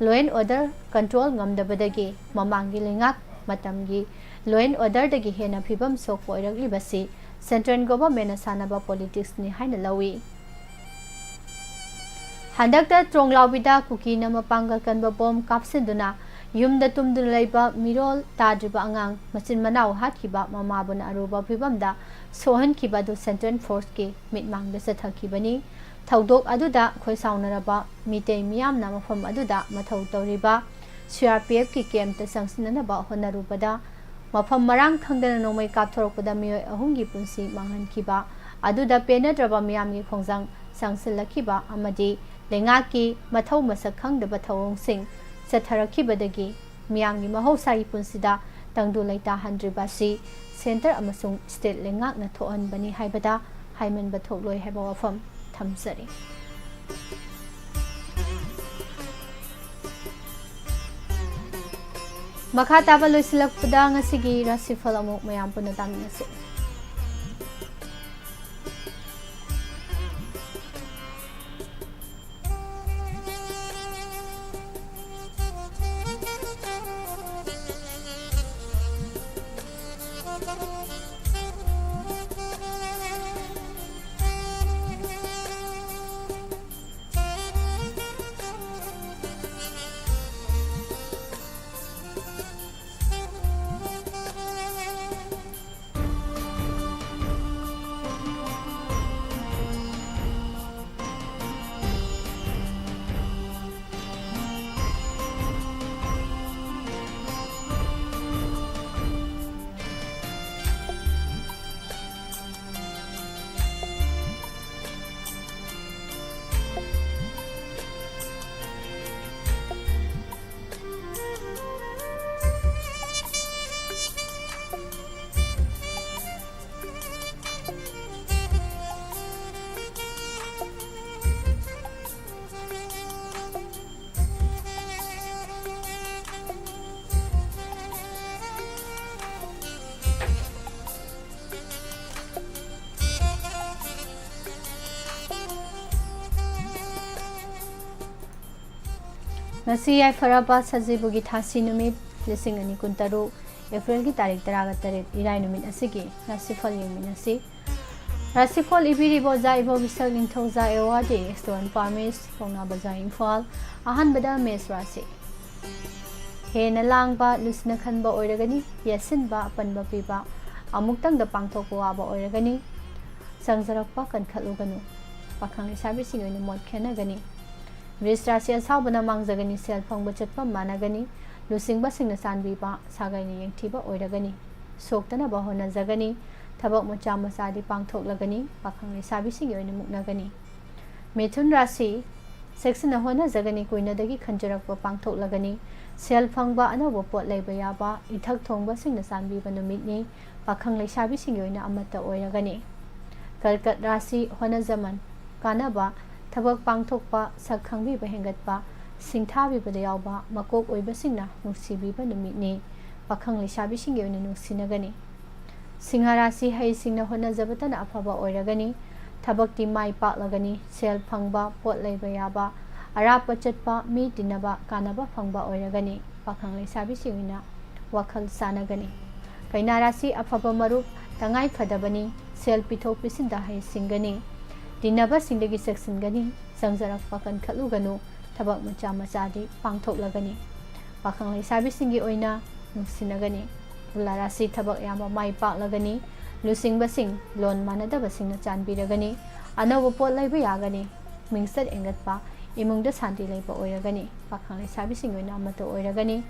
law and order control ꯉꯝꯗꯕꯗꯒꯤ ꯃꯃꯥꯡꯒꯤ ꯂꯩꯉꯥꯛ ꯃꯇꯝꯒꯤ law and orderꯗꯒꯤ ꯍꯦꯟꯅ ꯐꯤꯕꯝ ꯁꯣꯛꯄ ꯑꯣꯏꯔꯛꯂꯤꯕꯁꯤ central governmentꯅ ꯁꯥꯟꯅꯕ politicsꯅꯤ ꯍꯥꯏꯅ ꯂꯧꯏ꯫ ꯍꯟꯗꯛꯇ ꯇ꯭ꯔꯣꯡꯂꯥꯎꯕꯤꯗ ꯀꯨꯀꯤꯅ ꯃꯄꯥꯡꯒꯜ ꯀꯟꯕ ꯕꯣꯝ ꯀꯥꯞꯁꯤꯟꯗꯨꯅ ꯌꯨꯝꯗ ꯇꯨꯝꯗꯨꯅ ꯂꯩꯕ ꯃꯤꯔꯣꯜ ꯇꯥꯗ꯭ꯔꯤꯕ ꯑꯉꯥꯡ ꯃꯆꯤꯟ ꯃꯅꯥꯎ ꯍꯥꯠꯈꯤꯕ ꯃꯃꯥꯕꯨꯅ ꯑꯔꯨꯕ ꯐꯤꯕꯝꯗ ꯁꯣꯛꯍꯟꯈꯤꯕ ꯑꯗꯨ central forceꯀꯤ ꯃꯤꯠꯃꯥꯡꯗ ꯆꯠꯊꯈꯤꯕꯅꯤ꯫ ꯊꯧꯗꯣꯛ ꯑꯗꯨꯗ ꯈꯣꯏꯁꯥꯎꯅꯔꯕ ꯃꯤꯇꯩ ꯃꯤꯌꯥꯝꯅ ꯃꯐꯝ ꯑꯗꯨꯗ ꯃꯊꯧ ꯇꯧꯔꯤꯕ CRPFꯀꯤ campꯇ ꯆꯪꯁꯤꯟꯅꯅꯕ ꯍꯣꯠꯅꯔꯨꯕꯗ ꯃꯐꯝ ꯃꯔꯥꯡ ꯈꯪꯗꯅ ꯅꯣꯡꯃꯩ ꯀꯥꯞꯊꯣꯔꯛꯄꯗ ꯃꯤꯑꯣꯏ ꯑꯍꯨꯝꯒꯤ ꯄꯨꯟꯁꯤ ꯃꯥꯡꯍꯟꯈꯤꯕ ꯑꯗꯨꯗ ꯄꯦꯟꯅꯗ꯭ꯔꯕ ꯃꯤꯌꯥꯝꯒꯤ ꯈꯣꯡꯖꯪ ꯆꯪꯁꯤꯜꯂꯛꯈꯤꯕ ꯑꯃꯗꯤ ꯂꯩꯉꯥꯛꯀꯤ ꯃꯊꯧ ꯃꯁꯛ ꯈꯪꯗꯕ ꯊꯧꯑꯣꯡꯁꯤꯡ ꯆꯠꯊꯔꯛꯈꯤꯕꯗꯒꯤ ꯃꯤꯌꯥꯝꯒꯤ ꯃꯍꯧꯁꯥꯒꯤ ꯄꯨꯟꯁꯤꯗ ꯇꯪꯗꯨ ꯂꯩꯇꯥꯍꯟꯗ꯭ꯔꯤꯕ ꯑꯁꯤ centre ꯑꯃꯁꯨꯡ state ꯂꯩꯉꯥꯛꯅ ꯊꯣꯛꯍꯟꯕꯅꯤ ꯍꯥꯏꯕꯗ ꯍꯥꯏꯃꯟꯕ ꯊꯣꯛꯂꯣꯏ ꯍꯥꯏꯕ ꯋꯥꯐꯝ ꯊꯝꯖꯔꯤ꯫ ꯃꯈꯥ ꯇꯥꯕ ꯂꯣꯏꯁꯤꯜꯂꯛꯄꯗ ꯉꯁꯤꯒꯤ ꯔꯥꯁꯤꯐꯜ ꯑꯃꯨꯛ ꯃꯌꯥꯝ ꯄꯨꯟꯅ ꯇꯥꯃꯤꯟꯅꯁꯤ꯫ ꯉꯁꯤ ꯌꯥꯏꯐꯔꯕ ꯁꯖꯤꯕꯨꯒꯤ ꯊꯥꯁꯤ ꯅꯨꯃꯤꯠ ꯂꯤꯁꯤꯡ ꯑꯅꯤ ꯀꯨꯟꯇꯔꯨꯛ, ꯑꯦꯄ꯭ꯔꯤꯜꯒꯤ ꯇꯥꯔꯤꯛ ꯇꯔꯥꯒ ꯇꯔꯦꯠ, ꯏꯔꯥꯏ ꯅꯨꯃꯤꯠ ꯑꯁꯤꯒꯤ ꯔꯥꯁꯤꯐꯜ ꯌꯦꯡꯃꯤꯟꯅꯁꯤ꯫ ꯔꯥꯁꯤꯐꯜ ꯏꯕꯤꯔꯤꯕ ꯑꯣꯖꯥ ꯏꯕꯣꯕꯤꯁꯛ ꯅꯤꯡꯊꯧꯖꯥ ꯑꯦꯋꯥꯔꯗꯤ, ꯁ꯭ꯇꯣꯟ ꯐꯥꯔꯃꯤꯁ, ꯄꯥꯎꯅꯥ ꯕꯖꯥꯔ, ꯏꯝꯐꯥꯜ꯫ ꯑꯍꯥꯟꯕꯗ ꯃꯦꯁ ꯔꯥꯁꯤ꯫ ꯍꯦꯟꯅ ꯂꯥꯡꯕ, ꯂꯨꯁꯤꯟꯅ ꯈꯟꯕ ꯑꯣꯏꯔꯒꯅꯤ, ꯌꯦꯠꯁꯤꯟꯕ, ꯑꯄꯟꯕ ꯄꯤꯕ, ꯑꯃꯨꯛꯇꯪꯗ ꯄꯥꯡꯊꯣꯛꯄ ꯋꯥꯕ ꯑꯣꯏꯔꯒꯅꯤ, ꯆꯪꯖꯔꯛꯄ ꯀꯟꯈꯠꯂꯨꯒꯅꯨ꯫ ꯄꯥꯈꯪ ꯂꯩꯁꯥꯕꯤꯁꯤꯡꯒꯤ ꯑꯣꯏꯅ ꯃꯣꯠ ꯈꯦꯠꯅꯒꯅꯤ꯫ ꯕ꯭ꯔꯤꯖ ꯔꯥꯁꯤ ꯑꯁꯥꯎꯕꯅ ꯃꯥꯡꯖꯒꯅꯤ, ꯁꯦꯜ ꯐꯪꯕ ꯆꯠꯄ ꯃꯥꯟꯅꯒꯅꯤ, ꯂꯨꯆꯤꯡꯕꯁꯤꯡꯅ ꯆꯥꯟꯕꯤꯕ, ꯁꯥꯒꯩꯅ ꯌꯦꯡꯊꯤꯕ ꯑꯣꯏꯔꯒꯅꯤ, ꯁꯣꯛꯇꯅꯕ ꯍꯣꯠꯅꯖꯒꯅꯤ, ꯊꯕꯛ ꯃꯆꯥ ꯃꯆꯥꯗꯤ ꯄꯥꯡꯊꯣꯛꯂꯒꯅꯤ, ꯄꯥꯈꯪ ꯂꯩꯁꯥꯕꯤꯁꯤꯡꯒꯤ ꯑꯣꯏꯅ ꯃꯨꯛꯅꯒꯅꯤ꯫ ꯃꯤꯊꯨꯟ ꯔꯥꯁꯤ, ꯆꯦꯛꯁꯤꯟꯅ ꯍꯣꯠꯅꯖꯒꯅꯤ, ꯀꯨꯏꯅꯗꯒꯤ ꯈꯟꯖꯔꯛꯄ ꯄꯥꯡꯊꯣꯛꯂꯒꯅꯤ, ꯁꯦꯜ ꯐꯪꯕ, ꯑꯅꯧꯕ ꯄꯣꯠ ꯂꯩꯕ ꯌꯥꯕ, ꯏꯊꯛ ꯊꯣꯡꯕꯁꯤꯡꯅ ꯆꯥꯟꯕꯤꯕ ꯅꯨꯃꯤꯠꯅꯤ, ꯄꯥꯈꯪ ꯂꯩꯁꯥꯕꯤꯁꯤꯡꯒꯤ ꯑꯣꯏꯅ ꯑꯃꯠꯇ ꯑꯣꯏꯔꯒꯅꯤ꯫ ꯀꯔꯀꯠ ꯔꯥꯁꯤ, ꯍꯣꯠꯅꯖꯃꯟ, ꯀꯥꯟꯅꯕ, ꯊꯕꯛ ꯄꯥꯡꯊꯣꯛꯄ, ꯁꯛ ꯈꯪꯕꯤꯕ ꯍꯦꯟꯒꯠꯄ, ꯁꯤꯡꯊꯥꯕꯤꯕꯗ ꯌꯥꯎꯕ ꯃꯀꯣꯛ ꯑꯣꯏꯕꯁꯤꯡꯅ ꯅꯨꯡꯁꯤꯕꯤꯕ ꯅꯨꯃꯤꯠꯅꯤ, ꯄꯥꯈꯪ ꯂꯩꯁꯥꯕꯤꯁꯤꯡꯒꯤ ꯑꯣꯏꯅ ꯅꯨꯡꯁꯤꯅꯒꯅꯤ꯫ ꯁꯤꯡꯍ ꯔꯥꯁꯤ, ꯍꯩꯁꯤꯡꯅ ꯍꯣꯠꯅꯖꯕꯇꯅ ꯑꯐꯕ ꯑꯣꯏꯔꯒꯅꯤ, ꯊꯕꯛꯇꯤ ꯃꯥꯏ ꯄꯥꯛꯂꯒꯅꯤ, ꯁꯦꯜ ꯐꯪꯕ, ꯄꯣꯠ ꯂꯩꯕ ꯌꯥꯕ, ꯑꯔꯥꯞꯄ ꯆꯠꯄ, ꯃꯤ ꯇꯤꯟꯅꯕ, ꯀꯥꯟꯅꯕ ꯐꯪꯕ ꯑꯣꯏꯔꯒꯅꯤ, ꯄꯥꯈꯪ ꯂꯩꯁꯥꯕꯤꯁꯤꯡ ꯑꯣꯏꯅ ꯋꯥꯈꯜ ꯆꯥꯟꯅꯒꯅꯤ꯫ ꯀꯩꯅꯥ ꯔꯥꯁꯤ, ꯑꯐꯕ ꯃꯔꯨꯞ ꯇꯉꯥꯏ ꯐꯗꯕꯅꯤ, ꯁꯦꯜ ꯄꯤꯊꯣꯛ ꯄꯤꯁꯤꯟꯗ ꯍꯩꯁꯤꯡꯒꯅꯤ, ꯇꯤꯟꯅꯕꯁꯤꯡꯗꯒꯤ ꯆꯦꯛꯁꯤꯟꯒꯅꯤ, ꯆꯪꯖꯔꯛꯄ ꯀꯟꯈꯠꯂꯨꯒꯅꯨ, ꯊꯕꯛ ꯃꯆꯥ ꯃꯆꯥꯗꯤ ꯄꯥꯡꯊꯣꯛꯂꯒꯅꯤ꯫ ꯄꯥꯈꯪ ꯂꯩꯁꯥꯕꯤꯁꯤꯡꯒꯤ ꯑꯣꯏꯅ ꯅꯨꯡꯁꯤꯅꯒꯅꯤ꯫ ꯇꯨꯂꯥ ꯔꯥꯁꯤ, ꯊꯕꯛ ꯑꯌꯥꯝꯕ ꯃꯥꯏ ꯄꯥꯛꯂꯒꯅꯤ, ꯂꯨꯆꯤꯡꯕꯁꯤꯡ, ꯂꯣꯟ ꯃꯥꯟꯅꯗꯕꯁꯤꯡꯅ ꯆꯥꯟꯕꯤꯔꯒꯅꯤ, ꯑꯅꯧꯕ ꯄꯣꯠ ꯂꯩꯕ ꯌꯥꯒꯅꯤ, ꯃꯤꯡꯆꯠ ꯍꯦꯟꯒꯠꯄ, ꯏꯃꯨꯡꯗ ꯁꯥꯟꯇꯤ ꯂꯩꯕ ꯑꯣꯏꯔꯒꯅꯤ, ꯄꯥꯈꯪ ꯂꯩꯁꯥꯕꯤꯁꯤꯡꯒꯤ ꯑꯣꯏꯅ ꯑꯃꯠꯇ ꯑꯣꯏꯔꯒꯅꯤ꯫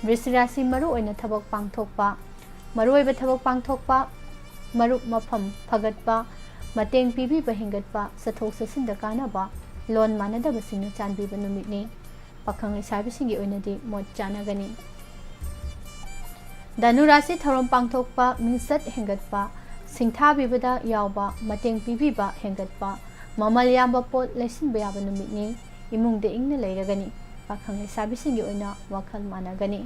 ꯕ꯭ꯔꯤꯁ ꯔꯥꯁꯤ, ꯃꯔꯨ ꯑꯣꯏꯅ ꯊꯕꯛ ꯄꯥꯡꯊꯣꯛꯄ, ꯃꯔꯨꯑꯣꯏꯕ ꯊꯕꯛ ꯄꯥꯡꯊꯣꯛꯄ, ꯃꯔꯨꯞ ꯃꯐꯝ ꯐꯒꯠꯄ, ꯃꯇꯦꯡ ꯄꯤꯕꯤꯕ ꯍꯦꯟꯒꯠꯄ, ꯆꯠꯊꯣꯛ ꯆꯠꯁꯤꯟꯗ ꯀꯥꯟꯅꯕ, ꯂꯣꯟ ꯃꯥꯟꯅꯗꯕꯁꯤꯡꯅ ꯆꯥꯟꯕꯤꯕ ꯅꯨꯃꯤꯠꯅꯤ꯫ ꯄꯥꯈꯪ ꯂꯩꯁꯥꯕꯤꯁꯤꯡꯒꯤ ꯑꯣꯏꯅꯗꯤ ꯃꯣꯠ ꯆꯥꯟꯅꯒꯅꯤ꯫ ꯙꯅꯨ ꯔꯥꯁꯤ, ꯊꯧꯔꯝ ꯄꯥꯡꯊꯣꯛꯄ, ꯃꯤꯡꯆꯠ ꯍꯦꯟꯒꯠꯄ, ꯁꯤꯡꯊꯥꯕꯤꯕꯗ ꯌꯥꯎꯕ, ꯃꯇꯦꯡ ꯄꯤꯕꯤꯕ ꯍꯦꯟꯒꯠꯄ, ꯃꯃꯜ ꯌꯥꯝꯕ ꯄꯣꯠ ꯂꯩꯁꯤꯟꯕ ꯌꯥꯕ ꯅꯨꯃꯤꯠꯅꯤ꯫ ꯏꯃꯨꯡꯗ ꯏꯪꯅ ꯂꯩꯔꯒꯅꯤ꯫ ꯄꯥꯈꯪ ꯂꯩꯁꯥꯕꯤꯁꯤꯡꯒꯤ ꯑꯣꯏꯅ ꯋꯥꯈꯜ ꯃꯥꯟꯅꯒꯅꯤ꯫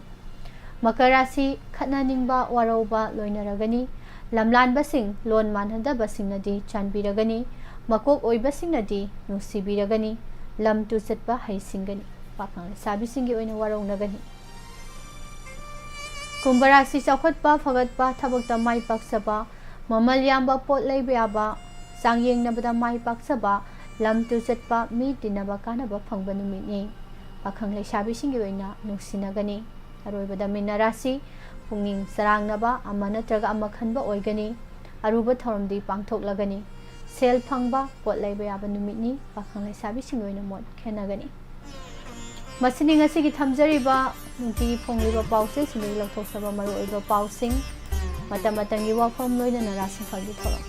ꯃꯀꯔ ꯔꯥꯁꯤ, ꯈꯠꯅꯅꯤꯡꯕ, ꯋꯥꯔꯧꯕ ꯂꯣꯏꯅꯔꯒꯅꯤ꯫ ꯂꯝꯂꯥꯟꯕꯁꯤꯡ, ꯂꯣꯟ ꯃꯥꯟꯅꯗꯕꯁꯤꯡꯅꯗꯤ ꯆꯥꯟꯕꯤꯔꯒꯅꯤ꯫ ꯃꯀꯣꯛ ꯑꯣꯏꯕꯁꯤꯡꯅꯗꯤ ꯅꯨꯡꯁꯤꯕꯤꯔꯒꯅꯤ꯫ ꯂꯝ ꯇꯨ ꯆꯠꯄ ꯍꯩꯁꯤꯡꯒꯅꯤ꯫ ꯄꯥꯈꯪ ꯂꯩꯁꯥꯕꯤꯁꯤꯡꯒꯤ ꯑꯣꯏꯅ ꯋꯥꯔꯧꯅꯒꯅꯤ꯫ ꯀꯨꯝꯚ ꯔꯥꯁꯤ ꯆꯥꯎꯈꯠꯄ, ꯐꯒꯠꯄ, ꯊꯕꯛꯇ ꯃꯥꯏ ꯄꯥꯛꯆꯕ, ꯃꯃꯜ ꯌꯥꯝꯕ ꯄꯣꯠ ꯂꯩꯕ ꯌꯥꯕ, ꯆꯥꯡꯌꯦꯡꯅꯕꯗ ꯃꯥꯏ ꯄꯥꯛꯆꯕ, ꯂꯝ ꯇꯨ ꯆꯠꯄ, ꯃꯤ ꯇꯤꯟꯅꯕ ꯀꯥꯟꯅꯕ ꯐꯪꯕ ꯅꯨꯃꯤꯠꯅꯤ꯫ ꯄꯥꯈꯪ ꯂꯩꯁꯥꯕꯤꯁꯤꯡꯒꯤ ꯑꯣꯏꯅ ꯅꯨꯡꯁꯤꯅꯒꯅꯤ꯫ ꯑꯔꯣꯏꯕꯗ ꯃꯤꯅ ꯔꯥꯁꯤ, ꯄꯨꯛꯅꯤꯡ ꯆꯔꯥꯡꯅꯕ ꯑꯃ ꯅꯠꯇ꯭ꯔꯒ ꯑꯃ ꯈꯟꯕ ꯑꯣꯏꯒꯅꯤ꯫ ꯑꯔꯨꯕ ꯊꯧꯔꯝꯗꯤ ꯄꯥꯡꯊꯣꯛꯂꯒꯅꯤ꯫ ꯁꯦꯜ ꯐꯪꯕ, ꯄꯣꯠ ꯂꯩꯕ ꯌꯥꯕ ꯅꯨꯃꯤꯠꯅꯤ꯫ ꯄꯥꯈꯪ ꯂꯩꯁꯥꯕꯤꯁꯤꯡꯒꯤ ꯑꯣꯏꯅ ꯃꯣꯠ ꯈꯦꯠꯅꯒꯅꯤ꯫ ꯃꯁꯤꯅꯤ ꯉꯁꯤꯒꯤ ꯊꯝꯖꯔꯤꯕ ꯅꯨꯡꯇꯤꯒꯤ ꯐꯣꯡꯂꯤꯕ ꯄꯥꯎꯆꯦꯁꯤꯡꯗꯒꯤ ꯂꯧꯊꯣꯛꯆꯕ ꯃꯔꯨꯑꯣꯏꯕ ꯄꯥꯎꯁꯤꯡ꯫ ꯃꯇꯝ ꯃꯇꯝꯒꯤ ꯋꯥꯐꯝ ꯂꯣꯏꯅꯅ ꯔꯥꯁꯤꯐꯜꯒꯤ ꯊꯧꯔꯝ꯫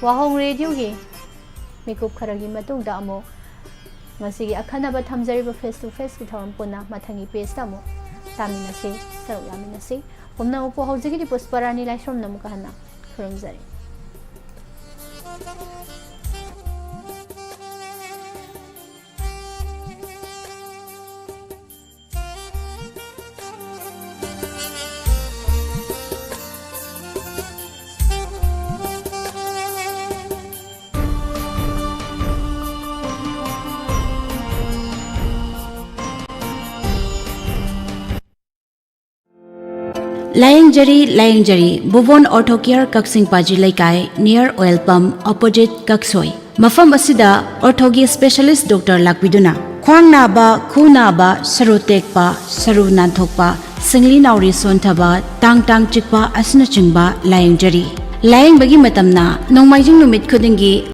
ꯋꯥꯍꯣꯡ ꯔꯦꯗꯤꯑꯣꯒꯤ ꯃꯤꯀꯨꯞ ꯈꯔꯒꯤ ꯃꯇꯨꯡꯗ ꯑꯃꯨꯛ ꯉꯁꯤꯒꯤ ꯑꯈꯟꯅꯕ ꯊꯝꯖꯔꯤꯕ ꯐꯦꯁ ꯇꯨ ꯐꯦꯁꯀꯤ ꯊꯧꯔꯝ ꯄꯨꯟꯅ ꯃꯊꯪꯒꯤ ꯄꯦꯖꯇ ꯑꯃꯨꯛ ꯇꯥꯃꯤꯟꯅꯁꯤ, ꯁꯔꯨꯛ ꯌꯥꯃꯤꯟꯅꯁꯤ꯫ ꯄꯨꯝꯅꯃꯛꯄꯨ ꯍꯧꯖꯤꯛꯀꯤꯗꯤ ꯄꯨꯁꯄꯔꯥꯅꯤ ꯂꯥꯏꯁ꯭ꯔꯝꯅ ꯑꯃꯨꯛꯀ ꯍꯟꯅ ꯈꯨꯔꯨꯝꯖꯔꯤ꯫ ꯂꯥꯌꯦꯡꯖꯔꯤ, ꯂꯥꯌꯦꯡꯖꯔꯤ, ꯚꯨꯕꯣꯟ ꯑꯣꯔꯊꯣ ꯀꯤꯌꯔ, ꯀꯛꯆꯤꯡ ꯄꯥꯖꯤ ꯂꯩꯀꯥꯏ, near oil pump, opposite ꯀꯛꯁꯣꯏ꯫ ꯃꯐꯝ ꯑꯁꯤꯗ ꯑꯣꯔꯊꯣꯒꯤ specialist doctor ꯂꯥꯛꯄꯤꯗꯨꯅ ꯈ꯭ꯋꯥꯡ ꯅꯥꯕ, ꯈꯨ ꯅꯥꯕ, ꯁꯔꯨ ꯇꯦꯛꯄ, ꯁꯔꯨ ꯅꯥꯟꯊꯣꯛꯄ, ꯁꯤꯡꯂꯤ ꯅꯥꯎꯔꯤ ꯁꯣꯟꯊꯕ, ꯇꯥꯡ ꯇꯥꯡ ꯆꯤꯛꯄ ꯑꯁꯤꯅꯆꯤꯡꯕ ꯂꯥꯌꯦꯡꯖꯔꯤ꯫ ꯂꯥꯌꯦꯡꯕꯒꯤ ꯃꯇꯝꯅ ꯅꯣꯡꯃꯥꯏꯖꯤꯡ ꯅꯨꯃꯤꯠ ꯈꯨꯗꯤꯡꯒꯤ